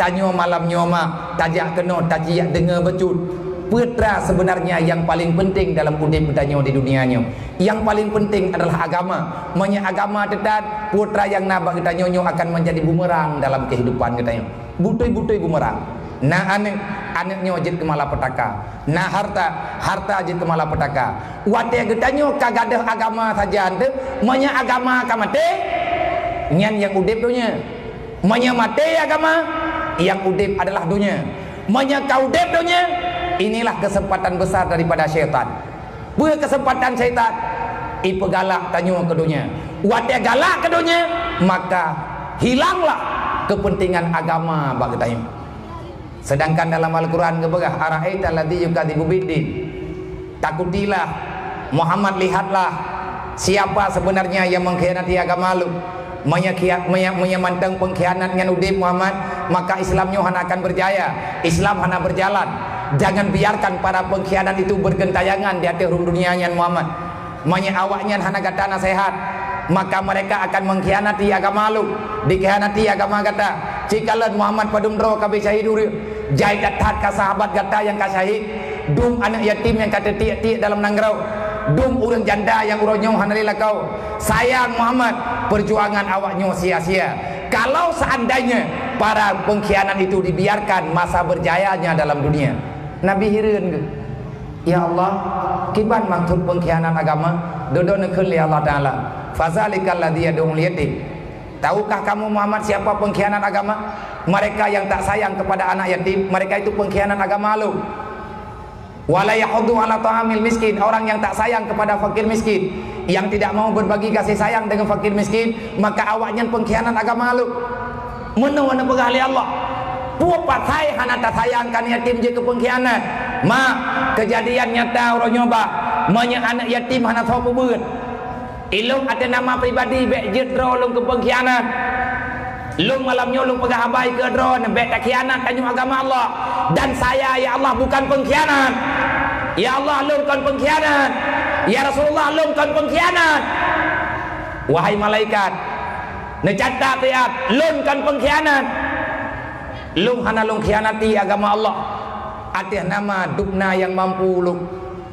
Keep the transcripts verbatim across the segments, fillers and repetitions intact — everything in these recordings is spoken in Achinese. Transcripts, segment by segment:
Tanyoe malam nyoe mak, tajak keunoe taciyak deungoe bacut. Peue teuma sebenarnya nyang paleng penting dalam udeb geutanyoe di dunia nyoe? Nyang paleng penting adalah agama. Meunyoe agama teutab, peue teuma nyang na bak geutanyoe nyoe akan menjadi bumerang dalam kehidupan geutanyoe. Beutôi-beutôi bumerang. Na aneuk, aneuk nyoe jeuet keu malapetaka. Na harta, harta jeuet keu malapetaka. Watée geutanyoe ka gadôh agama saja teuh, meunyoe agama ka maté, nyan nyang udeb donya. Meunyoe maté agama, nyang udeb adalah donya. Meunyoe ka udeb donya, inilah kesempatan besar daripada syaitan. Peue kesempatan syaitan? Ipeugalak tanyoe keu donya. Watée galak keu donya, maka hilanglah kepentingan agama bak geutanyoe. Sedangkan dalam Al-Quran geupeugah, "Ara'aita alladzi yukadzibu biddin." Takutilah, Muhammad, lihatlah, siapa sebenarnya yang mengkhianati agama lôn. Meunyoe kia-, meunyoe, meunyoe mantong pengkhianat nyan udeb Muhammad, maka Islam nyoe hana akan berjaya, Islam hana berjalan. Jangan biarkan para pengkhianat itu bergentayangan di ateueh rhueng dunia nyan Muhammad. Meunyoe awaknyan hana gata naseuhat, maka mereka akan mengkhianati agama lôn, dikhianati agama gata. Cikalon Muhammad padum droe ka beusyahid ureuëng, jai that-that ka sahabat gata nyang ka syahid, dum aneuk yatim nyang ka teutiek-tiek dalam nanggroe, dum ureuëng janda nyang uroe nyoe hana lé lakoe. Sayang Muhammad, perjuangan awaknyoe sia-sia. Kalau seandainya para pengkhianat itu dibiarkan masa berjayanya dalam dunia, Nabi hireuen geuh. Ya Allah, kiban maksud pengkhianat agama? Dudoe neukheun lé Allah Taala, "Fadzalikal ladzi yad'ul yatim." Tahukah kamu Muhammad siapa pengkhianat agama? Mereka yang tak sayang kepada anak yatim, mereka itu pengkhianat agama lôn. "Wa la yahuddu ala ta'amil miskin," orang yang tak sayang kepada fakir miskin, yang tidak mau berbagi kasih sayang dengan fakir miskin, maka awaknyan pengkhianat agama lôn. Meunoe neupeugah lé Allah. Peue pasai hana tasayang keu aneuk yatim jeuet keu pengkhianat? Mak, keujadian nyata uroe nyoe bah, meunyoe aneuk yatim hana soe peubeuet. Ilôn ateueh nama pribadi bék jeuet droe lôn keu pengkhianat. Lôn malam nyoe lôn peugah haba keu droe, bék takhianat tanyoe agama Allah. Dan saya, ya Allah, bukan pengkhianat. Ya Allah, lôn kon pengkhianat. Ya Rasulullah, lôn kon pengkhianat. Wahai malaikat, neucatat siat, lôn kon pengkhianat. Lôn hana lôn khianati agama Allah ateueh nama dubna nyang mampu lôn.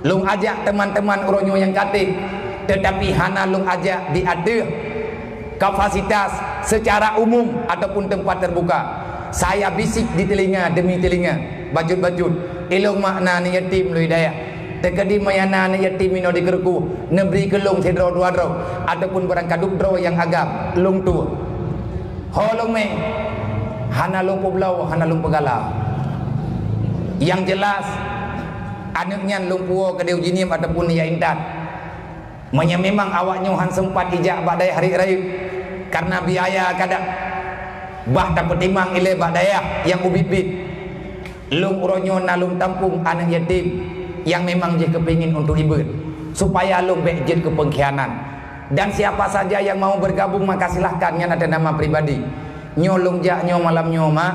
Lôn ajak teman-teman uroe nyoe nyang ka treb, tetapi hana lôn ajak di ateueh kapasitas secara umum ataupun tempat terbuka. Saya bisik di telinga demi telinga, bacut-bacut, ilôn makna aneuk yatim lôn dayah. Teukeudi meunyoe na aneuk yatim inoe di Keureukue, neubri keu lôn sidroe dua droe, ataupun barangkaduek droe nyang agam, lôn tuwoe. Ho lôn mé, hana lôn peubloe, hana lôn peugala. Nyang jeulaih, aneuk nyan lôn puwoe keudeh u Jeunieb ataupun ya intat. Meunyoe memang awaknyoe han seumpat ijak bak dayah rayeuk-rayeuk, kareuna biaya kadang, bah tapeutimang ilée bak dayah nyang ubit-bit. Lôn uroe nyoe na lôn tampông aneuk yatim nyang memang jih keupingin untuk ibeuet, supaya lôn bék jeuet keu pengkhianat. Dan siapa saja yang mau bergabung, maka silahkan, nyan ateueh nama pribadi. Nyoe lôn jak nyoe malam nyoe, mak.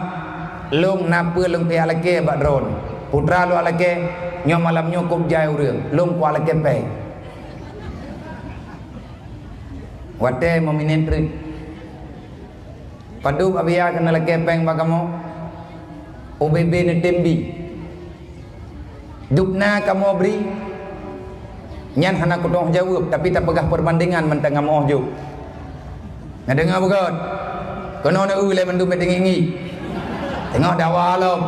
Lôn na peue lôn pih lakée bak droeneuh. Putra lôn lakée, nyoe malam nyoe kôb jai ureuëng, lôn kualakée péng. Watée meuminet treuk. Padub Abiya keuneuk lakée péng bak kamoe? U B B neutem bi. Dubna kamoe bri? Nyan hana kutoh jaweueb, tapi tapeugah peubandingan mantong ngon meuoh jok. Neudeungoe beugôt? Keunoe neu-eu lé mandum bak teungieng-ngieng. Teungoh dawa lom.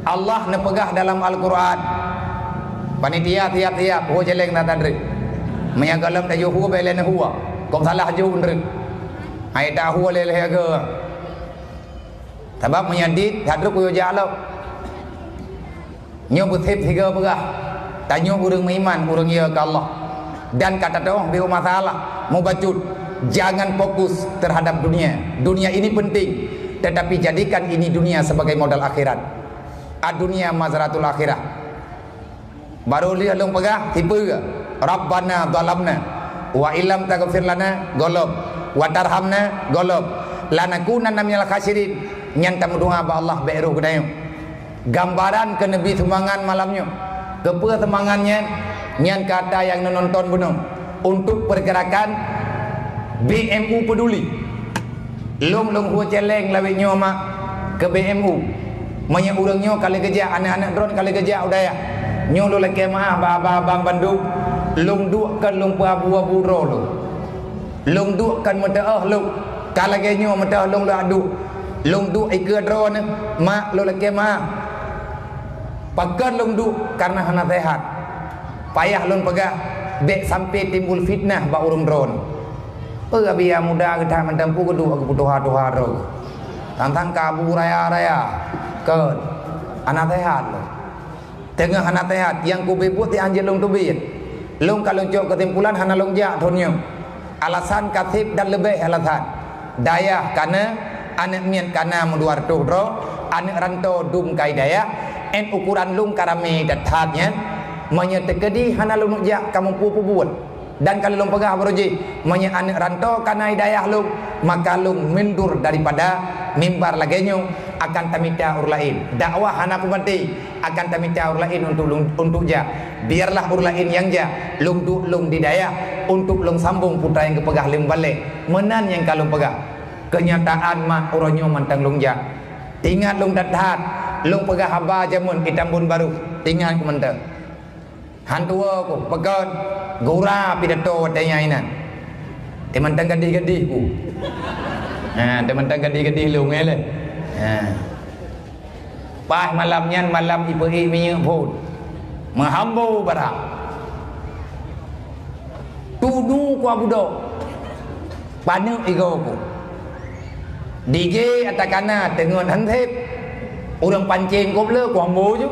Allah neupeugah dalam Al-Quran, panitia tiap-tiap ho jeleng na tadri. Meunyo gohlom tajok ho bék lé neuho, kok salah jok ndri. Hai taho lé lhée go. Sabab meunyo dit, hadrup uyue jak lom. Nyoe beuseb sigoe peugah, tanyoe ureuëng meuiman, ureuëng yo keu Allah. Dan ka tatoh beu masalah, mubacut, jangan fokus terhadap dunia. Dunia ini penting, tetapi jadikan ini dunia sebagai modal akhirat. Ad-dunya mazratul akhirah. Baru lheueh lôn peugah, tipe, "Rabbana zalamna wa illam taghfir lana," gohlom, "wa tarhamna," gohlom, "lanakunanna minal khasirin." Nyan tameudoa bak Allah bék roh geutanyoe. Gambaran keu Nabi seumangat malam nyoe. Keupeue seumangat nyan? Nyan kata nyang neunonton bunoe. Untuk pergerakan B M U Peduli. Lôn, lôn hue céléng lawét nyoe mak keu B M U. Meunyoe ureuëng nyoe ka lheueh geujak, aneuëk-aneuëk droen ka lheueh geujak u dayah, nyoe lôn lakée meuáh bak abang-abang bandum, lôn duek kon lôn peuabu-abu droe lôn. Lôn duek kon meuteuôh lôn, ka lagée nyoe meuteuôh lôn lôn duek. Lôn duek ikeue droeneuh, mak lôn lakée meuáh. Pakon lôn duek? Kareuna hana seuhat. Payah lôn peugah, bék sampoe timbul fitnah bak ureuëng droen. Peue Abi Yahya muda geutanyoe mantong peue geuduek geupeue tuha-tuha droe. Tang-tang ka abu raya-raya. Kon. Hana seuhat lôn. Teungoh hana seuhat, nyang kubeuet-buet ti anjeut lôn teubiet. Lôn ka lôn cok keusimpulan hana lôn jak thon nyoe. Alasan ka seb dan leubeh alasan. Dayah ka na, aneuëk miet ka na meudua reutôh droe, aneuëk rantô dum ka i dayah, én ukuran lôn ka ramé that-that nyan. Meunyoe teukeudi hana lôn jak ka muphom peubuet. Dan ka lôn peugah baroe jih, meunyoe aneuëk rantô ka na i dayah lôn, maka lôn mundur daripada mimbar lagée nyoe, akan tamita ureuëng laén. Dakwah hana peumaté, akan tamita ureuëng laén untuk lôn, untuk jak. Biarlah ureuëng laén nyang jak, lôn duek lôn di dayah untuk lôn sambong peue nyang geupeugah lé mubalek. Meunan nyang ka lôn peugah. Keunyataan mak uroe nyoe mantong lôn jak. Ingat lôn that-that, lôn peugah haba jameun i Tambun Barô. Ingat keu mantong. Han tuwoe ku, pakon, gura pidato watée nyan inan. Teuma tan gadih-gadih ku. Ha, teuma tan gadih-gadih lôn, eh, lé. Ha. Paih malam nyan, malam ipeuék minyeuk phon. Meuhambo barang. Tudu ku abudok. Paneuk igoe ku. Dige ata kana teungeut han seb. Ureuëng pancéng gob le ku ambo ju.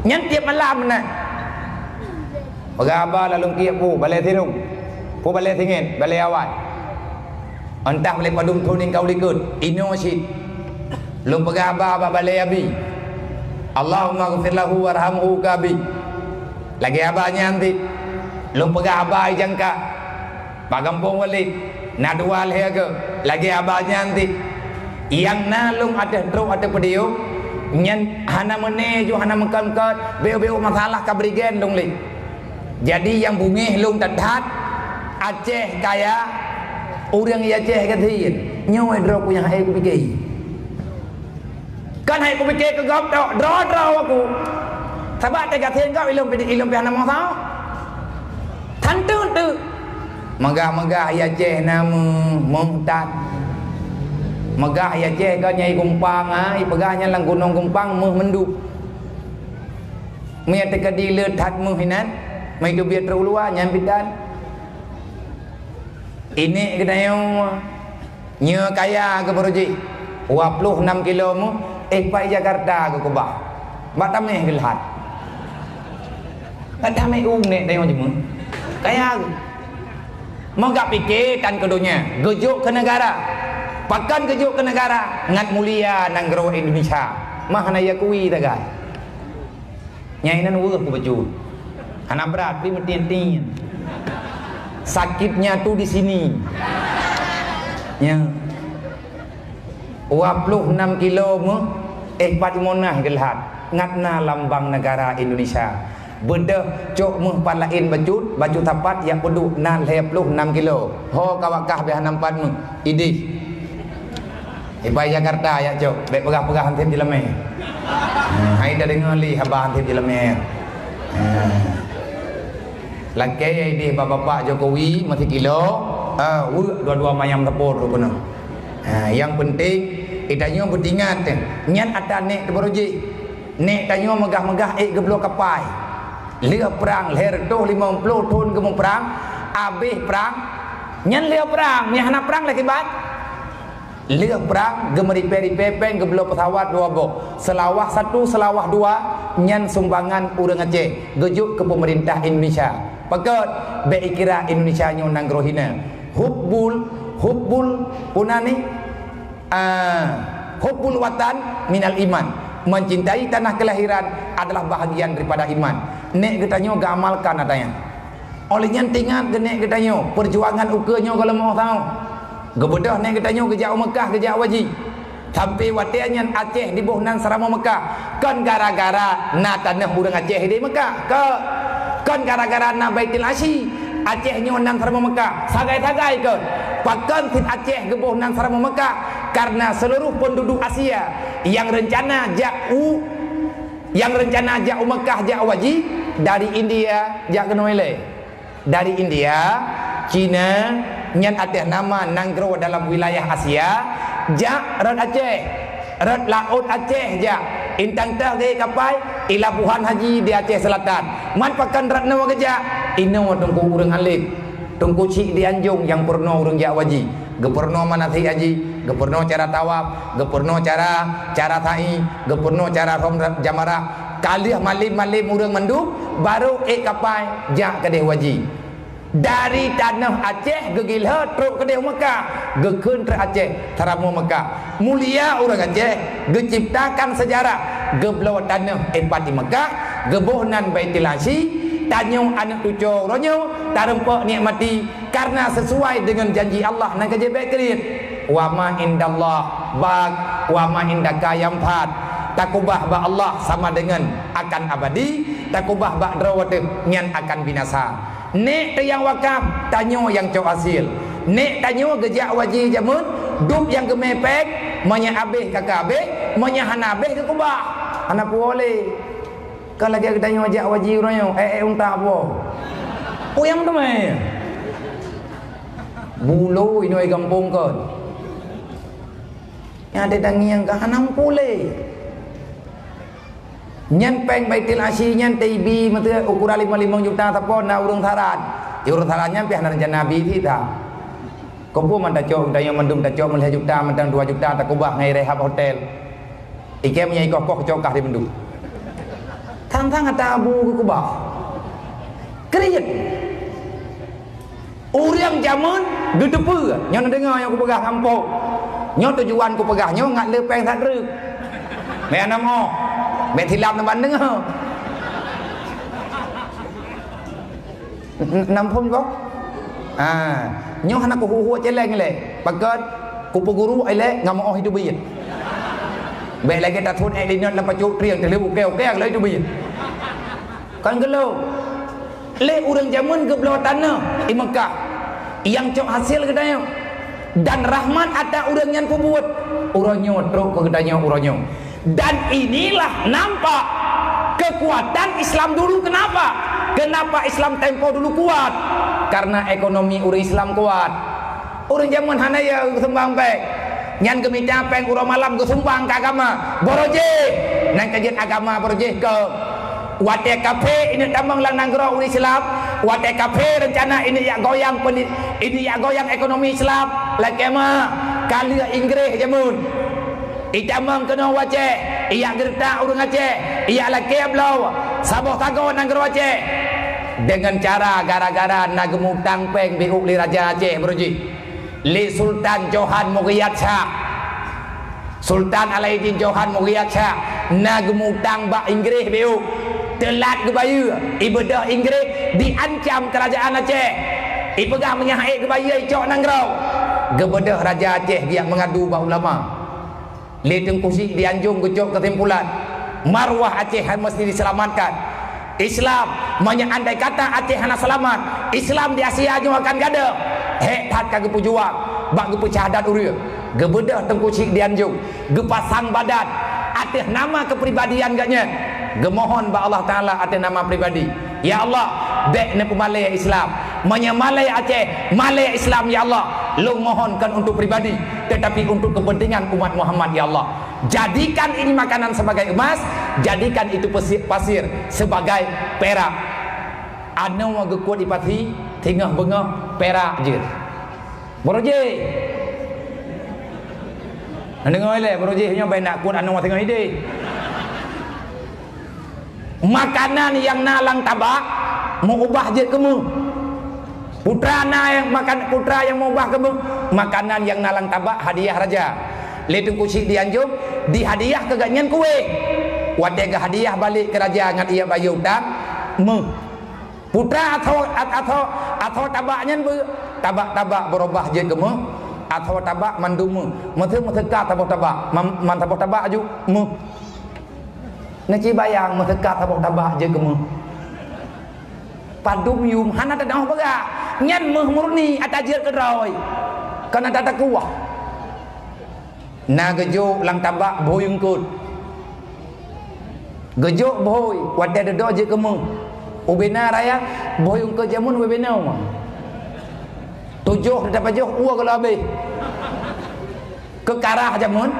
Nyan tieb malam meunan. Peugah haba lalong kiek pu balée sirong. Pu balée singét, balée awai. Entah balée padum thon ningkau likot, inoe cit. Lôn peugah haba bak balée Abi. Allahumma ghfir lahu warhamhu ka Abi. Lagée haba nyan cit. Lôn peugah haba i jangka. Bak gampông Walid, na dua lhée ageuem, lagée haba nyan cit. Nyang na lôn ateueh trok ateueh podium, nyan hana meuné ju hana meukat-meukat, bék-bék masalah ka bri gen lôn lé. Jadi nyang beungéh lôn that-that, Aceh kaya, ureuëng Aceh gasien. Nyoe droe ku nyang hai kupike. Kan hai kupike keu gob tok, droe-droe ku. Sabab teugasien gob ilôn pi, ilôn pi hana meusaho. Tan teuk-teuk. Meugah-meugah i Aceh na meuh, meuh that. Meugah i Aceh ka nyang i Gumpang, ha, ipeugah nyan lam gunong Gumpang meuh mandum. Meunyo teukeudi le that meuh inan, meunyo teubiet trok u luwa nyan bidan. Inék geutanyoe nyoe kaya geuh baroe jih, dua ploh nam kilo meuh, éh pat i Jakarta geukeubah. Bak tameh geulhat. Bak tameh u nék tanyoe jeumeung. Kaya geuh. Meugah pike tan keu donya, geujok keu neugara. Pakon geujok keu neugara? Ngat mulia nanggroe Indonesia. Mah hana ya kui tagai. Nyang inan weueh kubacut. Hana brat, tapi meutin-tin. Sakitnya tu di sini. Ya. Dua ploh nam kilo meuh, éh pat Monas geulhat. Ngat na lambang negara Indonesia. Beudôh cok meuh pat laén bacut, bacut sapat yak peuduek na lhée ploh nam kilo. Ho ka wakah beh hana pat meuh. Idih. Ibai Jakarta yak cok, bék peugah-peugah han seb jeulamé. Hmm, hai tadeungoe lé haba han seb jeulamé. Hmm. Lakée idih bak Bapak Jokowi meusikilo, ah, weuek dua-dua mayam teupot rukuna. Ha, nyang penting, itanyoe beutingat, nyan ata nék teuh baroe jih. Nék tanyoe meugah-meugah ék geubloe kapai. Lheueh prang, lhée reutôh limong ploh thon geumuprang, abéh prang, nyan lheueh prang, nyan hana prang lé kiban. Lheueh prang, geumeuripée-ripée péng geubloe peusawat dua boh. Seulawah satu, Seulawah dua, nyan sumbangan ureuëng Aceh geujok keu peumeurintah Indonesia. Pakon, bék ikira Indonesia nyoe nanggroe hina. Hubbul, hubbul, puna ni? Ah, hubbul watan minal iman. Mencintai tanah kelahiran adalah bahagian daripada iman. Nék geutanyoe geuamalkan ata nyan. Oleh nyan teuingat geunék geutanyoe, peujuangan ukeue nyoe goh leumo sahoe. Geubeudôh nék geutanyoe geujak u Meukah, geujak haji. Sampoe watée nyan Aceh diboh nan seuramoe Meukah. Kon gara-gara na tanoh ureuëng Aceh di Meukah. Kon, kon gara-gara na Baitul Asyi. Aceh nyoe nan saboh Mekah, sagai-sagai kon. Pakon cit Aceh geuboh nan saboh Mekah? Karena seluruh penduduk Asia yang rencana jak u, yang rencana jak u Mekah jak u haji, dari India jak keunoe ilée. Dari India, Cina, nyan ateueh nama nanggroe dalam wilayah Asia, jak rot Aceh. Rot laôt Aceh jak. Intan teuh geuék kapai, i labuhan haji di Aceh Selatan. Man pakon rot noe geujak? Inoe Teungku ureuëng alim. Teungku Chik di Anjong nyang peurunoe ureuëng jak haji. Geupeurunoe manasik haji, geupeurunoe cara tawaf, geupeurunoe cara, cara sa'i, geupeurunoe cara rhom jamarah. Ka lheueh malem-malem ureuëng mandum, barô ék kapai jak keudeh haji. Dari tanoh Aceh geugilhô trok keudeh Mekah, geukheun trok Aceh taramoe Mekah. Mulia ureuëng Aceh, geuciptakan sejarah, geubloe tanoh ipat di Mekah, geuboh nan Baitul Haji, tanyoe aneuëk cucoe uroe nyoe, tareumpok nikmati, karena sesuai dengan janji Allah nyang ka jibek kriet. Wa ma indallah baq, wa ma indaka yanfad. Takubah bak Allah sama dengan akan abadi, takubah bak droe teuh nyan akan binasa. Nék teuh nyang wakaf, tanyoe nyang cok hasil. Nék tanyoe geujak haji jameun, dub nyang geumé péng, meunyoe habéh ka ka habéh, meunyoe hana habéh geukubah. Hana puwoe lé. Ka lagée geutanyoe jak haji uroe nyoe, ék-ék unta puwoe. Uyang teumé. Bulo inoe gampông kon. Nyang ada tangieng ka hana mupu lé. Nyan péng Baitul Haji nyan taibi meuteuk ukuran limong limong juta sapo na ureuëng saran. Ya ureuëng saran nyan pih hana rencana bi sita. Kok peue man tacok, tanyoe mandum tacok meulhèe juta, mantong dua juta takubah ngon ireh hab hotel. Ikém nyang ikoh-koh cok kah di mandum. Thang-thang ata abu geukubah. Kriet. Ureuëng jameun geuteupeue, nyoe neudeungoe nyang kupeugah ngon Po. Nyoe tujuan kupeugah nyoe ngat le péng that treuk. Bék hana moh. Bék silap neuban deungoe. N-, n-, nam phon ko? Ah, nyoe hana kuhu-hu celeng lé. Pakon kupeuguru ilée ngamooh itu beuet. Bék lagée tathon ék linot lam pacok trieng, teuleuh ukée-ukée lagée itu beuet. Kan geulong. Lé ureuëng jameun geubloe tanoh i Mekah nyang cok hasil geutanyoe. Dan rahmat ata ureuëng nyan peubuet. Uroe nyoe trok keu geutanyoe uroe nyoe. Dan inilah nampak kekuatan Islam dulu. Kenapa? Kenapa Islam tempo dulu kuat? Karena ekonomi ureuëng Islam kuat. Ureuëng jameun hana ya geusumbang péng. Nyan geumita péng uroe malam geusumbang keu agama. Beurojih. Nan ka jeuet agama beurojih keu. Watée kafé ineuk tamong lam nanggroe ureuëng Islam, watée kafé reuncana ineuk jak goyang peuni-, ineuk jak goyang ekonomi Islam, lakée ma ka lheueh Inggréh jameun. Itamong keunoe u Aceh, ijak geureutak ureuëng Aceh, ijak lakée bloe saboh sagoe nanggroe Aceh. Deungon cara gara-gara na geumutang péng biôk lé raja Aceh beurojih. Lé Sultan Johan Mughiyat Shah. Sultan Alaiddin Johan Mughiyat Shah na geumutang bak Inggréh biôk. Teulat geubayeue, ibeudôh Inggréh diancam kerajaan Aceh. Ipeugah meunyoe han ék geubayeue icok nanggroe. Geubeudôh raja Aceh geujak meungadu bak ulama. Lé Teungku Chik di Anjong geucok keusimpulan, marwah Aceh hai meusti diselamatkan. Islam, meunyoe andai kata Aceh hana seulamat, Islam di Asia nyoe akan gadôh. Hék that ka geupeujuang, bak geupeucah adat ureuëng. Geubeudôh Teungku Chik di Anjong, geupasang badan ateueh nama keupribadian geuh nyan. Geumohon bak Allah Taala ateueh nama pribadi. Ya Allah, bék neupeumalée Islam. Meunyoe malée Aceh, malée Islam, ya Allah, lôn mohon kon untuk pribadi, tetapi untuk kepentingan umat Muhammad, ya Allah. Jadikan ini makanan sebagai emas, jadikan itu pesi-, pasir sebagai perak. Anoe geukot di pasi, singoh beungoh perak jeuet. Beurojih. Neudeungoe lé, beurojih nyoe bai nak kot anoe singoh idéh. Makanan nyang na lam tabak, meu-ubah jeuet keu méuh. Putra na nyang makan, putra nyang meu-ubah keu méuh, makanan nyang na lam tabak hadiah raja. Lé Teungku Chik di Anjong, dihadiah keu gobnyan kueh. Watée geuhadiah balek keu raja ngat ia bayeue utang, méuh. Putra atho, at-, atho, atho tabak nyan beu, tabak-tabak beurubah jeuet keu méuh, atho tabak mandum méuh. Meuseu meuseuka saboh tabak, man, man saboh tabak aju méuh. Neuci bayang meuseuka saboh tabak jeuet keu méuh. Padum yum hana teudoh peugah. Nyan meuh murni ata jeuet keudroe. Kon ata takuah. Na geujok lam tabak bhôi eungkôt. Geujok bhôi, watée dudoe jeuet keu meuh. Ubena raya, bhôi eungkôt jameun ubena ma. Tujoh teutab pajoh, ua kalau habéh. Keukarah jameun,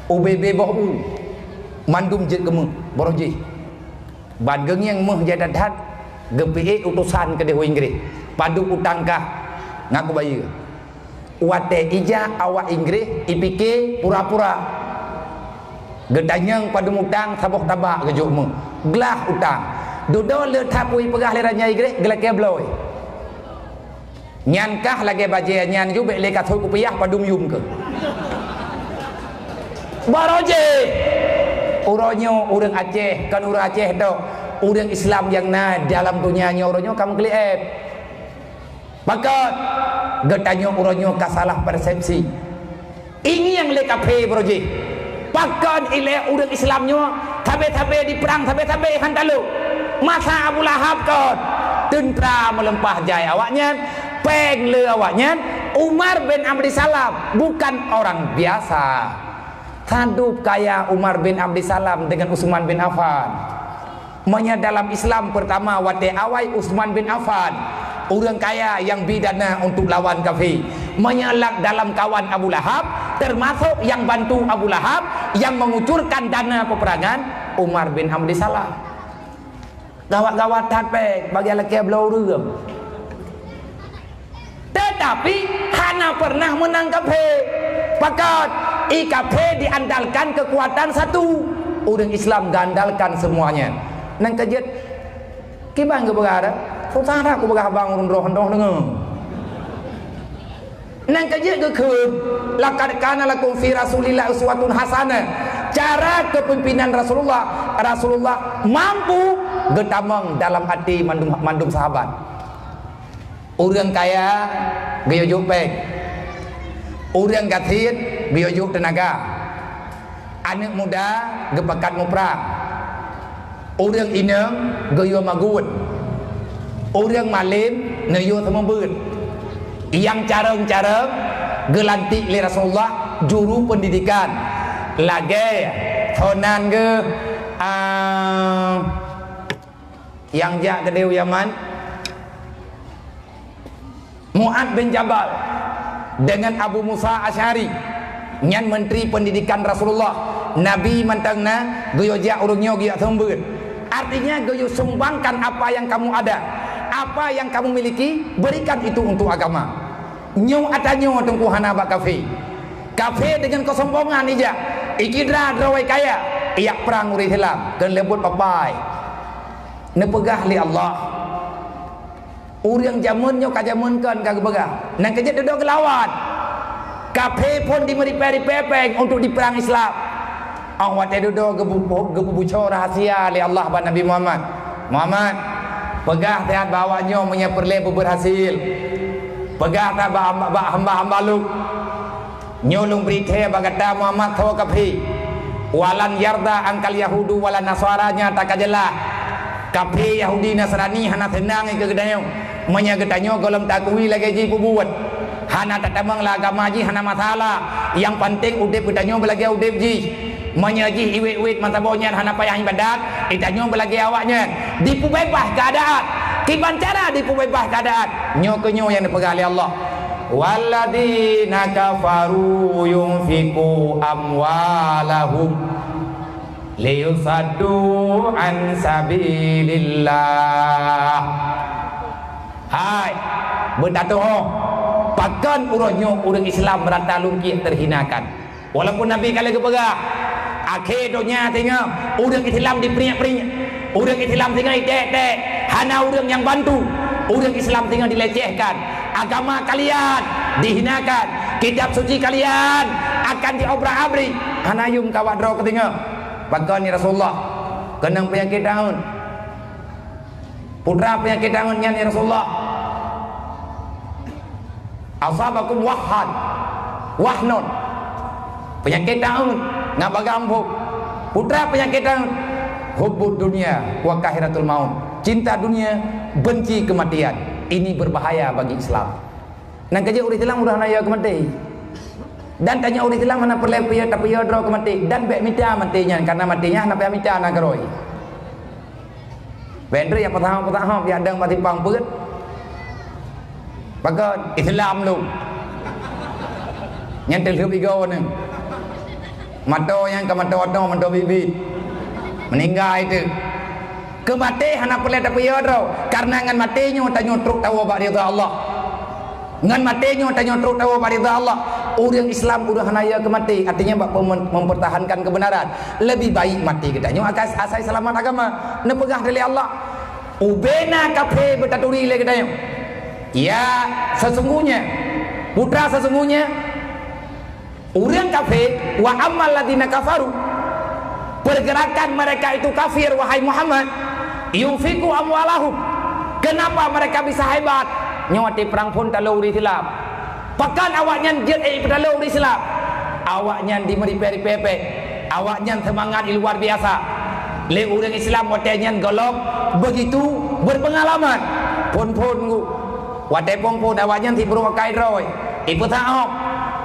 ubé-bé boh u. Mandum jeuet keu meuh, baroe jih. Ban geungieng meuh jai that-that, geupiék utosan keudeh u Inggréh. Padum utang kah, ngaku bayeue. Watée ijak awak Inggréh, ipike pura-pura. Geutanyong padum utang, saboh tabak geujok meuh. Glah utang. Dudoe le that peue ipeugah lé raja Inggréh, geulakée bloe. Nyan kah lagée bajée nyan ju bék lé ka thon kupiah padum yum keuh. Baroe jih. Uroe nyoe ureuëng Aceh, kon ureuëng Aceh tok. Ureuëng Islam nyang na dalam donya nyoe uroe nyoe ka meukeulieb. Pakon geutanyoe uroe nyoe ka salah persepsi. Ingieng lé kafé baroe jih. Pakon ilée ureuëng Islam nyoe sabe-sabe diperang, sabe-sabe han talok. Masa Abu Lahab kon teuntra meuleumpah jai awaknyan, péng le awaknyan, Umar bin Abdissalam bukan orang biasa. Sadub kaya Umar bin Abdissalam dengan Utsman bin Affan. Meunyoe dalam Islam pertama watée awai Utsman bin Affan, ureuëng kaya nyang bi dana untuk lawan kafé. Meunyoe la-, dalam kawan Abu Lahab, termasuk nyang bantu Abu Lahab nyang mengucurkan dana peperangan Umar bin Abdissalam. Gawat-gawat that péng bagi lakée bloe ureuëng. Tetapi hana pernah meunang kafé. Pakon? I kafé diandalkan kekuatan satu. Ureuëng Islam geuandalkan semuanya. Nang keujeuet, kiban geupeugah dah, susah dah kupeugah bang ureuëng droe hana deungoe. Nang keujeuet geukheun, "Laqad kana lakum fi Rasulillah uswatun hasanah." Cara kepemimpinan Rasulullah, Rasulullah mampu geutamong dalam hati mandum, mandum sahabat. Ureuëng kaya geuyue jok péng. Ureuëng gasien geuyue jok teunaga. Aneuëk muda geupakat muprang. Ureuëng inong geuyue magun. Ureuëng malem neuyue seumeubeuet. Nyang carông-carông geulantik lé Rasulullah juru pendidikan. Lagée sonan geuh, ah, nyang jak keudeh u Yaman, Mu'adz bin Jabal dengan Abu Musa Asy'ari, nyan menteri pendidikan Rasulullah. Nabi mantong na, geuyue jak ureuëng nyoe geuyue seumeubeuet. Artinya, geuyue sumbangkan apa yang kamu ada, apa yang kamu miliki, berikan itu untuk agama. Nyoe ata nyoe teungku hana bak kafé. Kafé dengan kesombongan ijak, ikidra droe kaya, ijak prang ureuëng Islam, keu leubot papai. Neupeugah lé Allah, ureuëng jameun nyoe ka jameun kon ka geupeugah, nang keujeuet dudoe geulawan. Kafé phon dimeuripée-ripée péng untuk diperang Islam. Óh watée dudoe geupeu-, geupeubuco rahasia lé Allah bak Nabi Muhammad, "Muhammad, peugah that bak awak nyoe meunyoe peureulée beubeurhasil. Peugah that bak hamba, bak hamba-hamba lôn." Nyoe lôn bri thée bak gata Muhammad soe kafé. "Walan yarda angkal yahudu wala nasara," nyata ka jeulaih. Kafé Yahudi Nasrani hana seunang keu geutanyoe. Meunyoe geutanyoe gohlom takui lagée jih peubuet. Hana tatamong lam agama jih hana masalah. Nyang penting udeb geutanyoe beulagée udeb jih. Meunyoe jih iwet-iwet meusaboh nyan hana payah ibadat, geutanyoe beulagée awaknyan. Dipeubeubaih keuadaan. Kiban cara dipeubeubaih keuadaan? Nyoe keuh nyoe nyang neupeugah lé Allah. "Walladzina kafaru yunfiqu amwalahum liyusaddu an sabilillah." Hai, beutatuho, pakon uroe nyoe ureuëng Islam rata lungkiek teuhinakan? Walaupun Nabi ka lheueh geupeugah, akhé donya singoh ureuëng Islam dipeuringat-peuringat, ureuëng Islam singoh iték-ték, hana ureuëng nyang bantu, ureuëng Islam singoh dilecehkan, agama kalian dihinakan, kitab suci kalian akan diobrak-abrik, hana yum kawat droe keu singoh. Pakon ya Rasulullah? Keunong peunyakét daun. Peue peunyakét daun nyan ya Rasulullah? Asabakum wahhan, wahnun. Peunyakét daun ngon bagam phôh. Peue peunyakét daun? Hubbud dunya wa karahiyyatul maut. Cinta dunia, benci kematian. Ini berbahaya bagi Islam. Nyang keujeuet ureuëng Islam udah hana yo keu maté. Dan tanyoe ureuëng Islam hana peureulée piye tapiye droe keu maté dan bék mita maté nyan, karena maté nyan hana payah mita na keurôi. Bék droe nyang peutahong-peutahong nyang dang bak simpang peuet. Pakon Islam lom. Nyan teulheueh igoe nyan. Mato nyang ka mato-mato, mato bit-bit. Meuninggai teuk. Keu maté hana peureulée tapiye droe, karena ngon maté nyoe tanyoe trok tawoe bak ridha Allah. Ngon maté nyoe tanyoe trok tawoe bak ridha Allah. Ureuëng Islam ureuëng hana yo keu maté, artinya bak pem-, mempertahankan kebenaran. Lebih baik maté geutanyoe akai asai seulamat agama. Neupeugah lé Allah, ubena kafé beutaturi lé geutanyoe. Ya, sesungguhnya, putra sesungguhnya, ureuëng kafé, wa ammal ladzina kafaru, pergerakan mereka itu kafir, wahai Muhammad, yunfiqu amwalahum. Kenapa mereka bisa hebat? Nyoe watée perang phon talo ureuëng Islam. Pakon awaknyan jeuet ék peutalo ureuëng Islam? Awaknyan dimeuripée-ripée péng. Awaknyan seumangat luar biasa. Lé ureuëng Islam watée nyan gohlom begitu berpengalaman. Phon-phon ngu. Watée phon-phon awaknyan sibrok akai droe, ipeusaôb,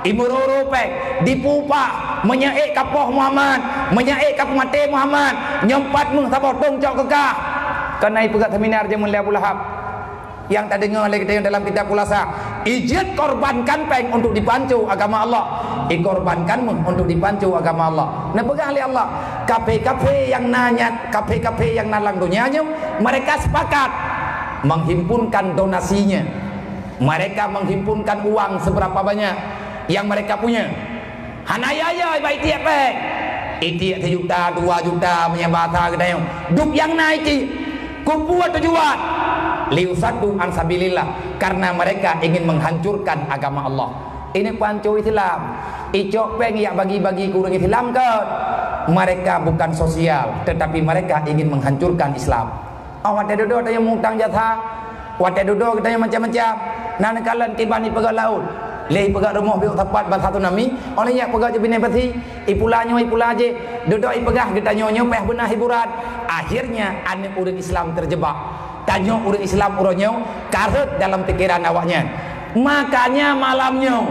imeuroro péng, dipeupah, meunyoe ék ka poh Muhammad, meunyoe ék ka peumaté Muhammad, nyoe pat meuh saboh tông cok keu kah. Kana ipeugah seminar jameun lé Abu Lahab. Nyang tadeungoe lé geutanyoe dalam kitab Khulasa, ijeuet korbankan péng untuk dipanco agama Allah, ikorbankan meuh untuk dipanco agama Allah. Neupeugah lé Allah, kafé-kafé nyang na nyan, kafé-kafé nyang na lam donya nyoe, mereka sepakat menghimpunkan donasinya. Mereka menghimpunkan uang seberapa banyak yang mereka punya. Hana yo-yo bak itiek péng. Itiek sijuta, dua juta, meunyoe basa geutanyoe. Duek nyang na itiek. Keupeue tujuan? Liyusaddu an sabilillah. Karena mereka ingin menghancurkan agama Allah. Ini panco Islam. Icok péng yak bagi-bagi keu ureuëng Islam kan? Mereka bukan sosial, tetapi mereka ingin menghancurkan Islam. Oh, watée dudoe tanyoe mutang jasa, watée dudoe geutanyoe macam-macam. Na neukalon kiban ipeugah laôt, lé ipeugah rumoh biôk sapat basa tsunami, óh lheueh nyan ipeugah jeubinéh basi, ipula nyoe ipula jéh, dudoe ipeugah geutanyoe nyoe payah beuna hiburan. Akhirnya aneuëk ureuëng Islam terjebak. Tanyoe ureuëng Islam uroe nyoe karhot dalam pikeran awaknyan. Makanya malam nyoe,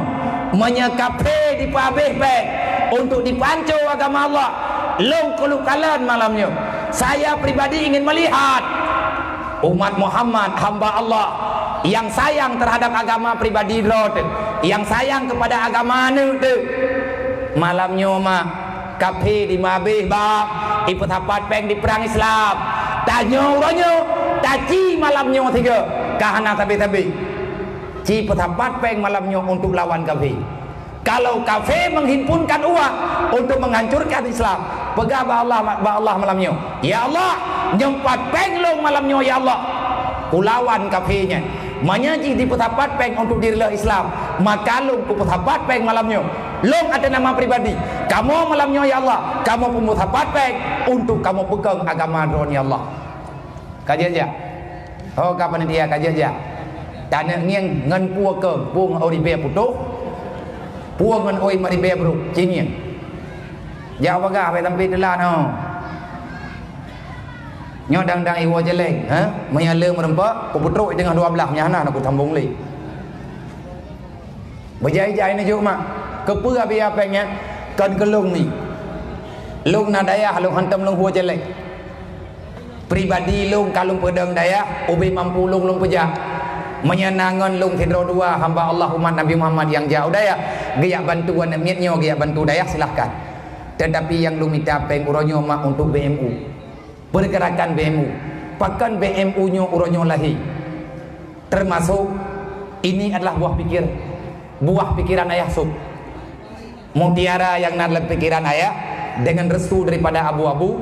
meunyoe kafé dipeuhabéh péng untuk dipanco agama Allah, lôn keuneuk kalon malam nyoe. Saya pribadi ingin melihat umat Muhammad, hamba Allah, yang sayang terhadap agama pribadi droe teuh, yang sayang kepada agama aneuëk teuh. Malam nyoe mak, kafé dimeuhabéh bak ipeusapat péng di perang Islam. Tanyoe uroe nyoe, taci malam nyoe sigoe, ka hana sabe-sabe. Ci peusapat péng malam nyoe untuk lawan kafé. Kalau kafé menghimpunkan uang untuk menghancurkan Islam, peugah bak Allah, bak Allah malam nyoe, "Ya Allah, nyoe pat péng lôn malam nyoe, ya Allah, kulawan kafé nyan." Meunyoe jih dipeusapat péng untuk direuloh Islam, maka lôn kupeusapat péng malam nyoe. Lôn ateueh nama pribadi, kamoe malam nyoe, ya Allah, kamoe peumeusapat péng untuk kamoe peukong agama Droen, ya Allah. Ka jeuet jak? Ho ka panitia, ka jeuet jak? Taneuk ngieng ngon peue keu, peue ngon oi ribée putôh, peue ngon oi ribée brôk, ci ngieng. Jak bagah, bèk sampai teulat, ho. Nyoe dang-dang iwoe jeleng, ha? Meunyo le meureumpok, kupeutrok i teungoh dua blaih, meunyo hana, na kusambong lé. Beujai-jai neujok mak. Keupeue Abi Apeng nyan? Kon keu lôn mi. Lôn na dayah, lôn hantom lôn hue jeleng. Pribadi lôn ka lôn peudong dayah, ubé mampu lôn, lôn peujak. Meunyo na ngon lôn sidroe dua hamba Allah umat Nabi Muhammad nyang jak u dayah, geujak bantu aneuk miet nyoe, geujak bantu dayah, silahkan. Tetapi nyang lôn mita péng uroe nyoe mak untuk B M U. Pergerakan B M U. Pakon B M U nyoe uroe nyoe lahé? Termasuk ini adalah buah pikir, buah pikiran Ayah Sop. Mutiara nyang na lam pikiran Ayah, dengan restu daripada abu-abu,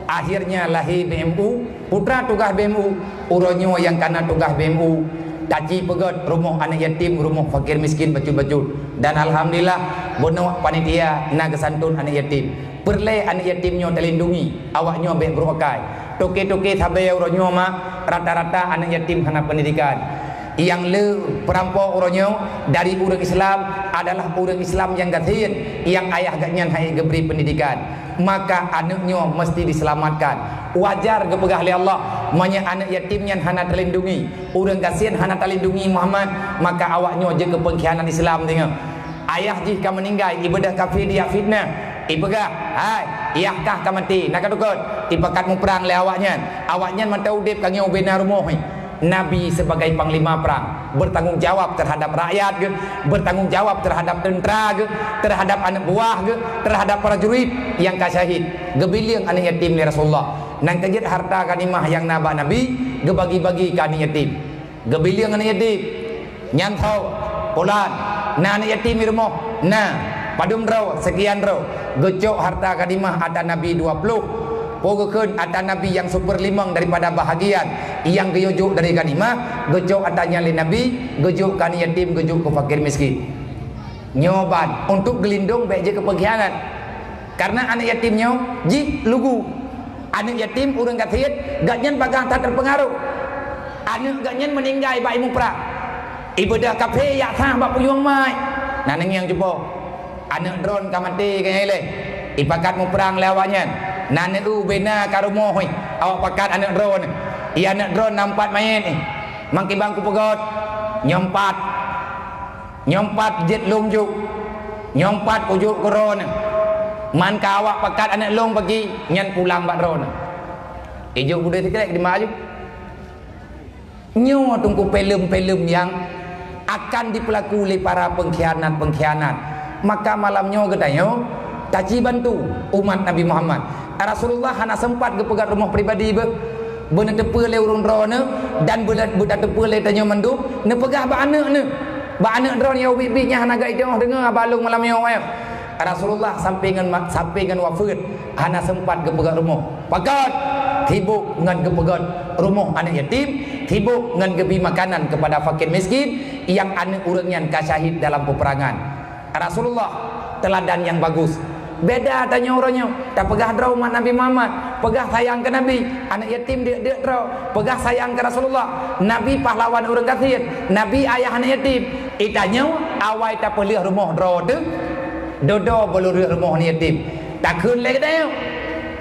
akhirnya lahé B M U. Putra tugaih B M U, uroe nyoe nyang kana tugaih B M U, taci peugét rumoh aneuk yatim, rumoh fakir miskin bacut-bacut. Dan alhamdulillah, bunoe panitia na geusantun aneuk yatim. Peureulée aneuk yatim nyoe teulindungi, awak nyoe bék brôk akai. Toke-toke sabe uroe nyoe mak, rata-rata aneuk yatim hana pendidikan. Nyang le peurampoe uroe nyoe dari ureuëng Islam adalah ureuëng Islam nyang gasien, nyang ayah geuhnyan han ék geubri pendidikan. Maka aneuk nyoe meusti diselamatkan. Wajar geupeugah lé Allah, Meunyoe aneuk yatim nyan hana talindungi, ureuëng gasien hana talindungi Muhammad, maka awak nyoe jeuet keu peungkhianat Islam deungoe. Ayah jih ka meuninggai, ibeudôh kafé dijak fitnah, ipeugah, "Hai, yah kah ka maté, na ka tukot." Ipakat muprang lé awaknyan. Awaknyan mantong udeb ka ngieng ubena rumoh. Nabi sebagai panglima perang, bertanggung jawab terhadap rakyat geuh, bertanggung jawab terhadap teuntera geuh, terhadap aneuk buah geuh, terhadap prajurit nyang ka syahid. Geubileung aneuk yatim lé Rasulullah. Nyan keuh jeuet harta ghanimah nyang na bak Nabi, geubagi-bagi keu aneuk yatim. Geubileung aneuk yatim. Nyan tho, pulan, na aneuk yatim di rumoh? Na. Padum droe? Seukian droe. Geucok harta ghanimah ata Nabi dua ploh. Peue geukheun ata Nabi nyang super limong daripada bahagian nyang geuyue jok dari ghanimah, geucok ata nyan lé Nabi, geujok keu aneuk yatim, geujok keu fakir miskin. Nyoe ban, untuk geulindong bék jeuet keu peungkhianat. Karena aneuk yatim nyoe jih lugu. Aneuk yatim ureuëng gasien, gobnyan bagaih that teupeungaruh. Aneuk gobnyan meuninggai bak ié muprang. Ibeudôh kafé jak sah bak pujueng mai. Na neungieng cupo. Aneuk droeneuh ka maté keu nyan ilée. Ipakat muprang lé awaknyan. Na aneuk u bena ka rumoh, awak pakat aneuk droeneuh. Ié aneuk droeneuh na empat manyét. Mangkibang kupeugöt, nyoe empat. Nyoe empat jeuet lôn jok. Nyoe empat kujok keu droeneuh. Man ka awak pakat aneuk lôn bagi, nyan pulang bak droeneuh. Ijok budé sikrek di ma aju. Nyoe teungku filem-filem nyang akan dipeulaku lé para peungkhianat-peungkhianat. Maka malam nyoe geutanyoe taci bantu umat Nabi Muhammad. Rasulullah hana sempat geupeugöt rumoh pribadi beuh. Beuneuteupeue lé ureuëng droeneuh dan beuda-, beutateupeue lé tanyoe mandum, neupeugah bak aneuk neuh. Bak aneuk droeneuh nyang ubit-ubit nyang hana geuideungoh deungoe haba lôn malam nyoe, ayah. Rasulullah sampai ngon ma-, sampai ngon wafeuet hana sempat geupeugöt rumoh. Pakon? Sibok ngon geupeugöt rumoh aneuk yatim, sibok ngon geubri makanan keupada fakir miskin nyang aneuk ureuëng nyan ka syahid dalam peupeurangan. Rasulullah teuladan nyang bagus. Beda tanyoe uroe nyoe, tapeugah droe umat Nabi Muhammad, peugah sayang keu Nabi, aneuk yatim deuk-deuk droe, peugah sayang keu Rasulullah. Nabi pahlawan ureuëng gasien, Nabi ayah aneuk yatim. Itanyoe awai tapeulheueh rumoh droe teuh, dodo beulureueh rumoh aneuk yatim. Takheun lé geutanyoe.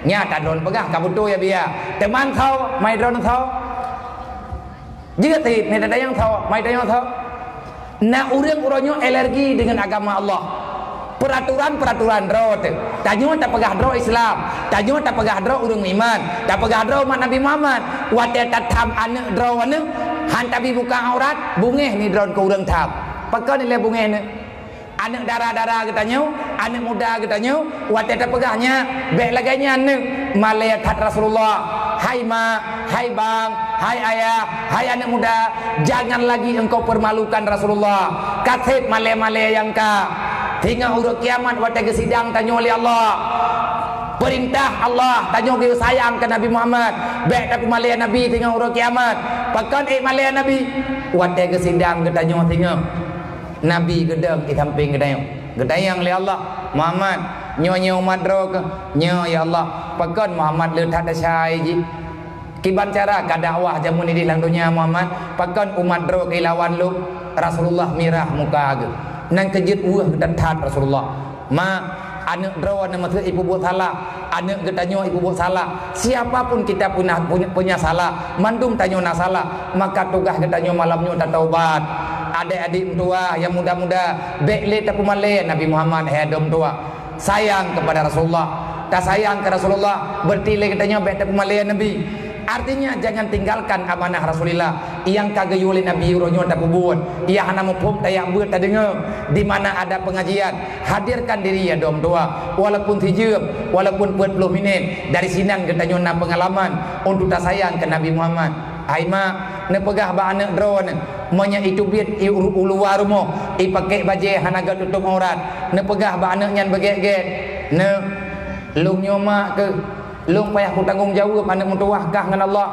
Nyan ta droeneuh peugah ka beutôi ya biya. Teuma tho, mai droeneuh tho. Jeuet cit, nyan tatanyong tho, mai tanyong tho. Na ureuëng uroe nyoe alergi deungon agama Allah. Peuraturan-peuraturan droe teuh. Tanyoe tapeugah droe Islam, tanyoe tapeugah droe ureuëng meuiman, tapeugah droe umat Nabi Muhammad. Watée tatham aneuk droeneuh, han tabi buka aurat, beungéh ni droeneuh keu ureuëng tham. Pakon ilée beungéh neuh? Aneuk dara-dara geutanyoe, aneuk muda geutanyoe, watée tapeugah nyan, bék lagée nyan neuh, malée that Rasulullah. Hai mak, hai bang, hai ayah, hai aneuk muda, jangan lagi engkau permalukan Rasulullah. Ka seb malée-malée nyang ka. Singoh uroe kiamat watée geusidang tanyoe lé Allah. Peurintah Allah, tanyoe geuyue sayang keu Nabi Muhammad. Bék tapeumalée Nabi singoh uroe kiamat. Pakon ék malée Nabi? Watée geusidang geutanyoe singoh. Nabi geudong di sampéng geutanyoe. Geutanyong lé Allah, "Muhammad, nyoe, nyoe umat droe keuh?" "Nyoe, ya Allah." "Pakon Muhammad le that desya jih? Kiban cara ka dakwah jameun idéh lam donya, Muhammad? Pakon umat droe keuh lawan lôn?" Rasulullah mirah muka geuh. Nyan keuh jeuet weueh geutat-that Rasulullah. Ma, aneuk droe na meuteuk ipeubuet salah, aneuk geutanyoe ipeubuet salah. Siapa pun kita puna-, punya, punya salah, mandum tanyoe na salah, maka tugaih geutanyoe malam nyoe tataubat. Adék-adék meutuwah nyang muda-muda, bék lé tapeumalée Nabi Muhammad, hai adoe meutuwah. Sayang kepada Rasulullah. Tasayang keu Rasulullah, berarti lé geutanyoe bék tapeumalée Nabi. Artinya, jangan tinggalkan amanah Rasulillah nyang ka geuyue lé Nabi uroe nyoe tapeubuet. Nyang hana muphom tajak beuet tadeungoe. Di mana ada pengajian, hadirkan diri ya dom dua, walaupun sijeuem, walaupun peuet ploh minét. Dari sinan geutanyoe na peungalaman untuk tasayang keu Nabi Muhammad. Hai mak, neupeugah bak aneuk droeneuh, meunyoe iteubiet i u-, u luwa rumoh, ipakèk bajèe hana geututup aurat, neupeugah bak aneuk nyan beugèt-gèt, "Neuk, lôn nyoe mak keuh, lôn payah kutanggong jaweueb aneuk meutuwah kah ngon Allah,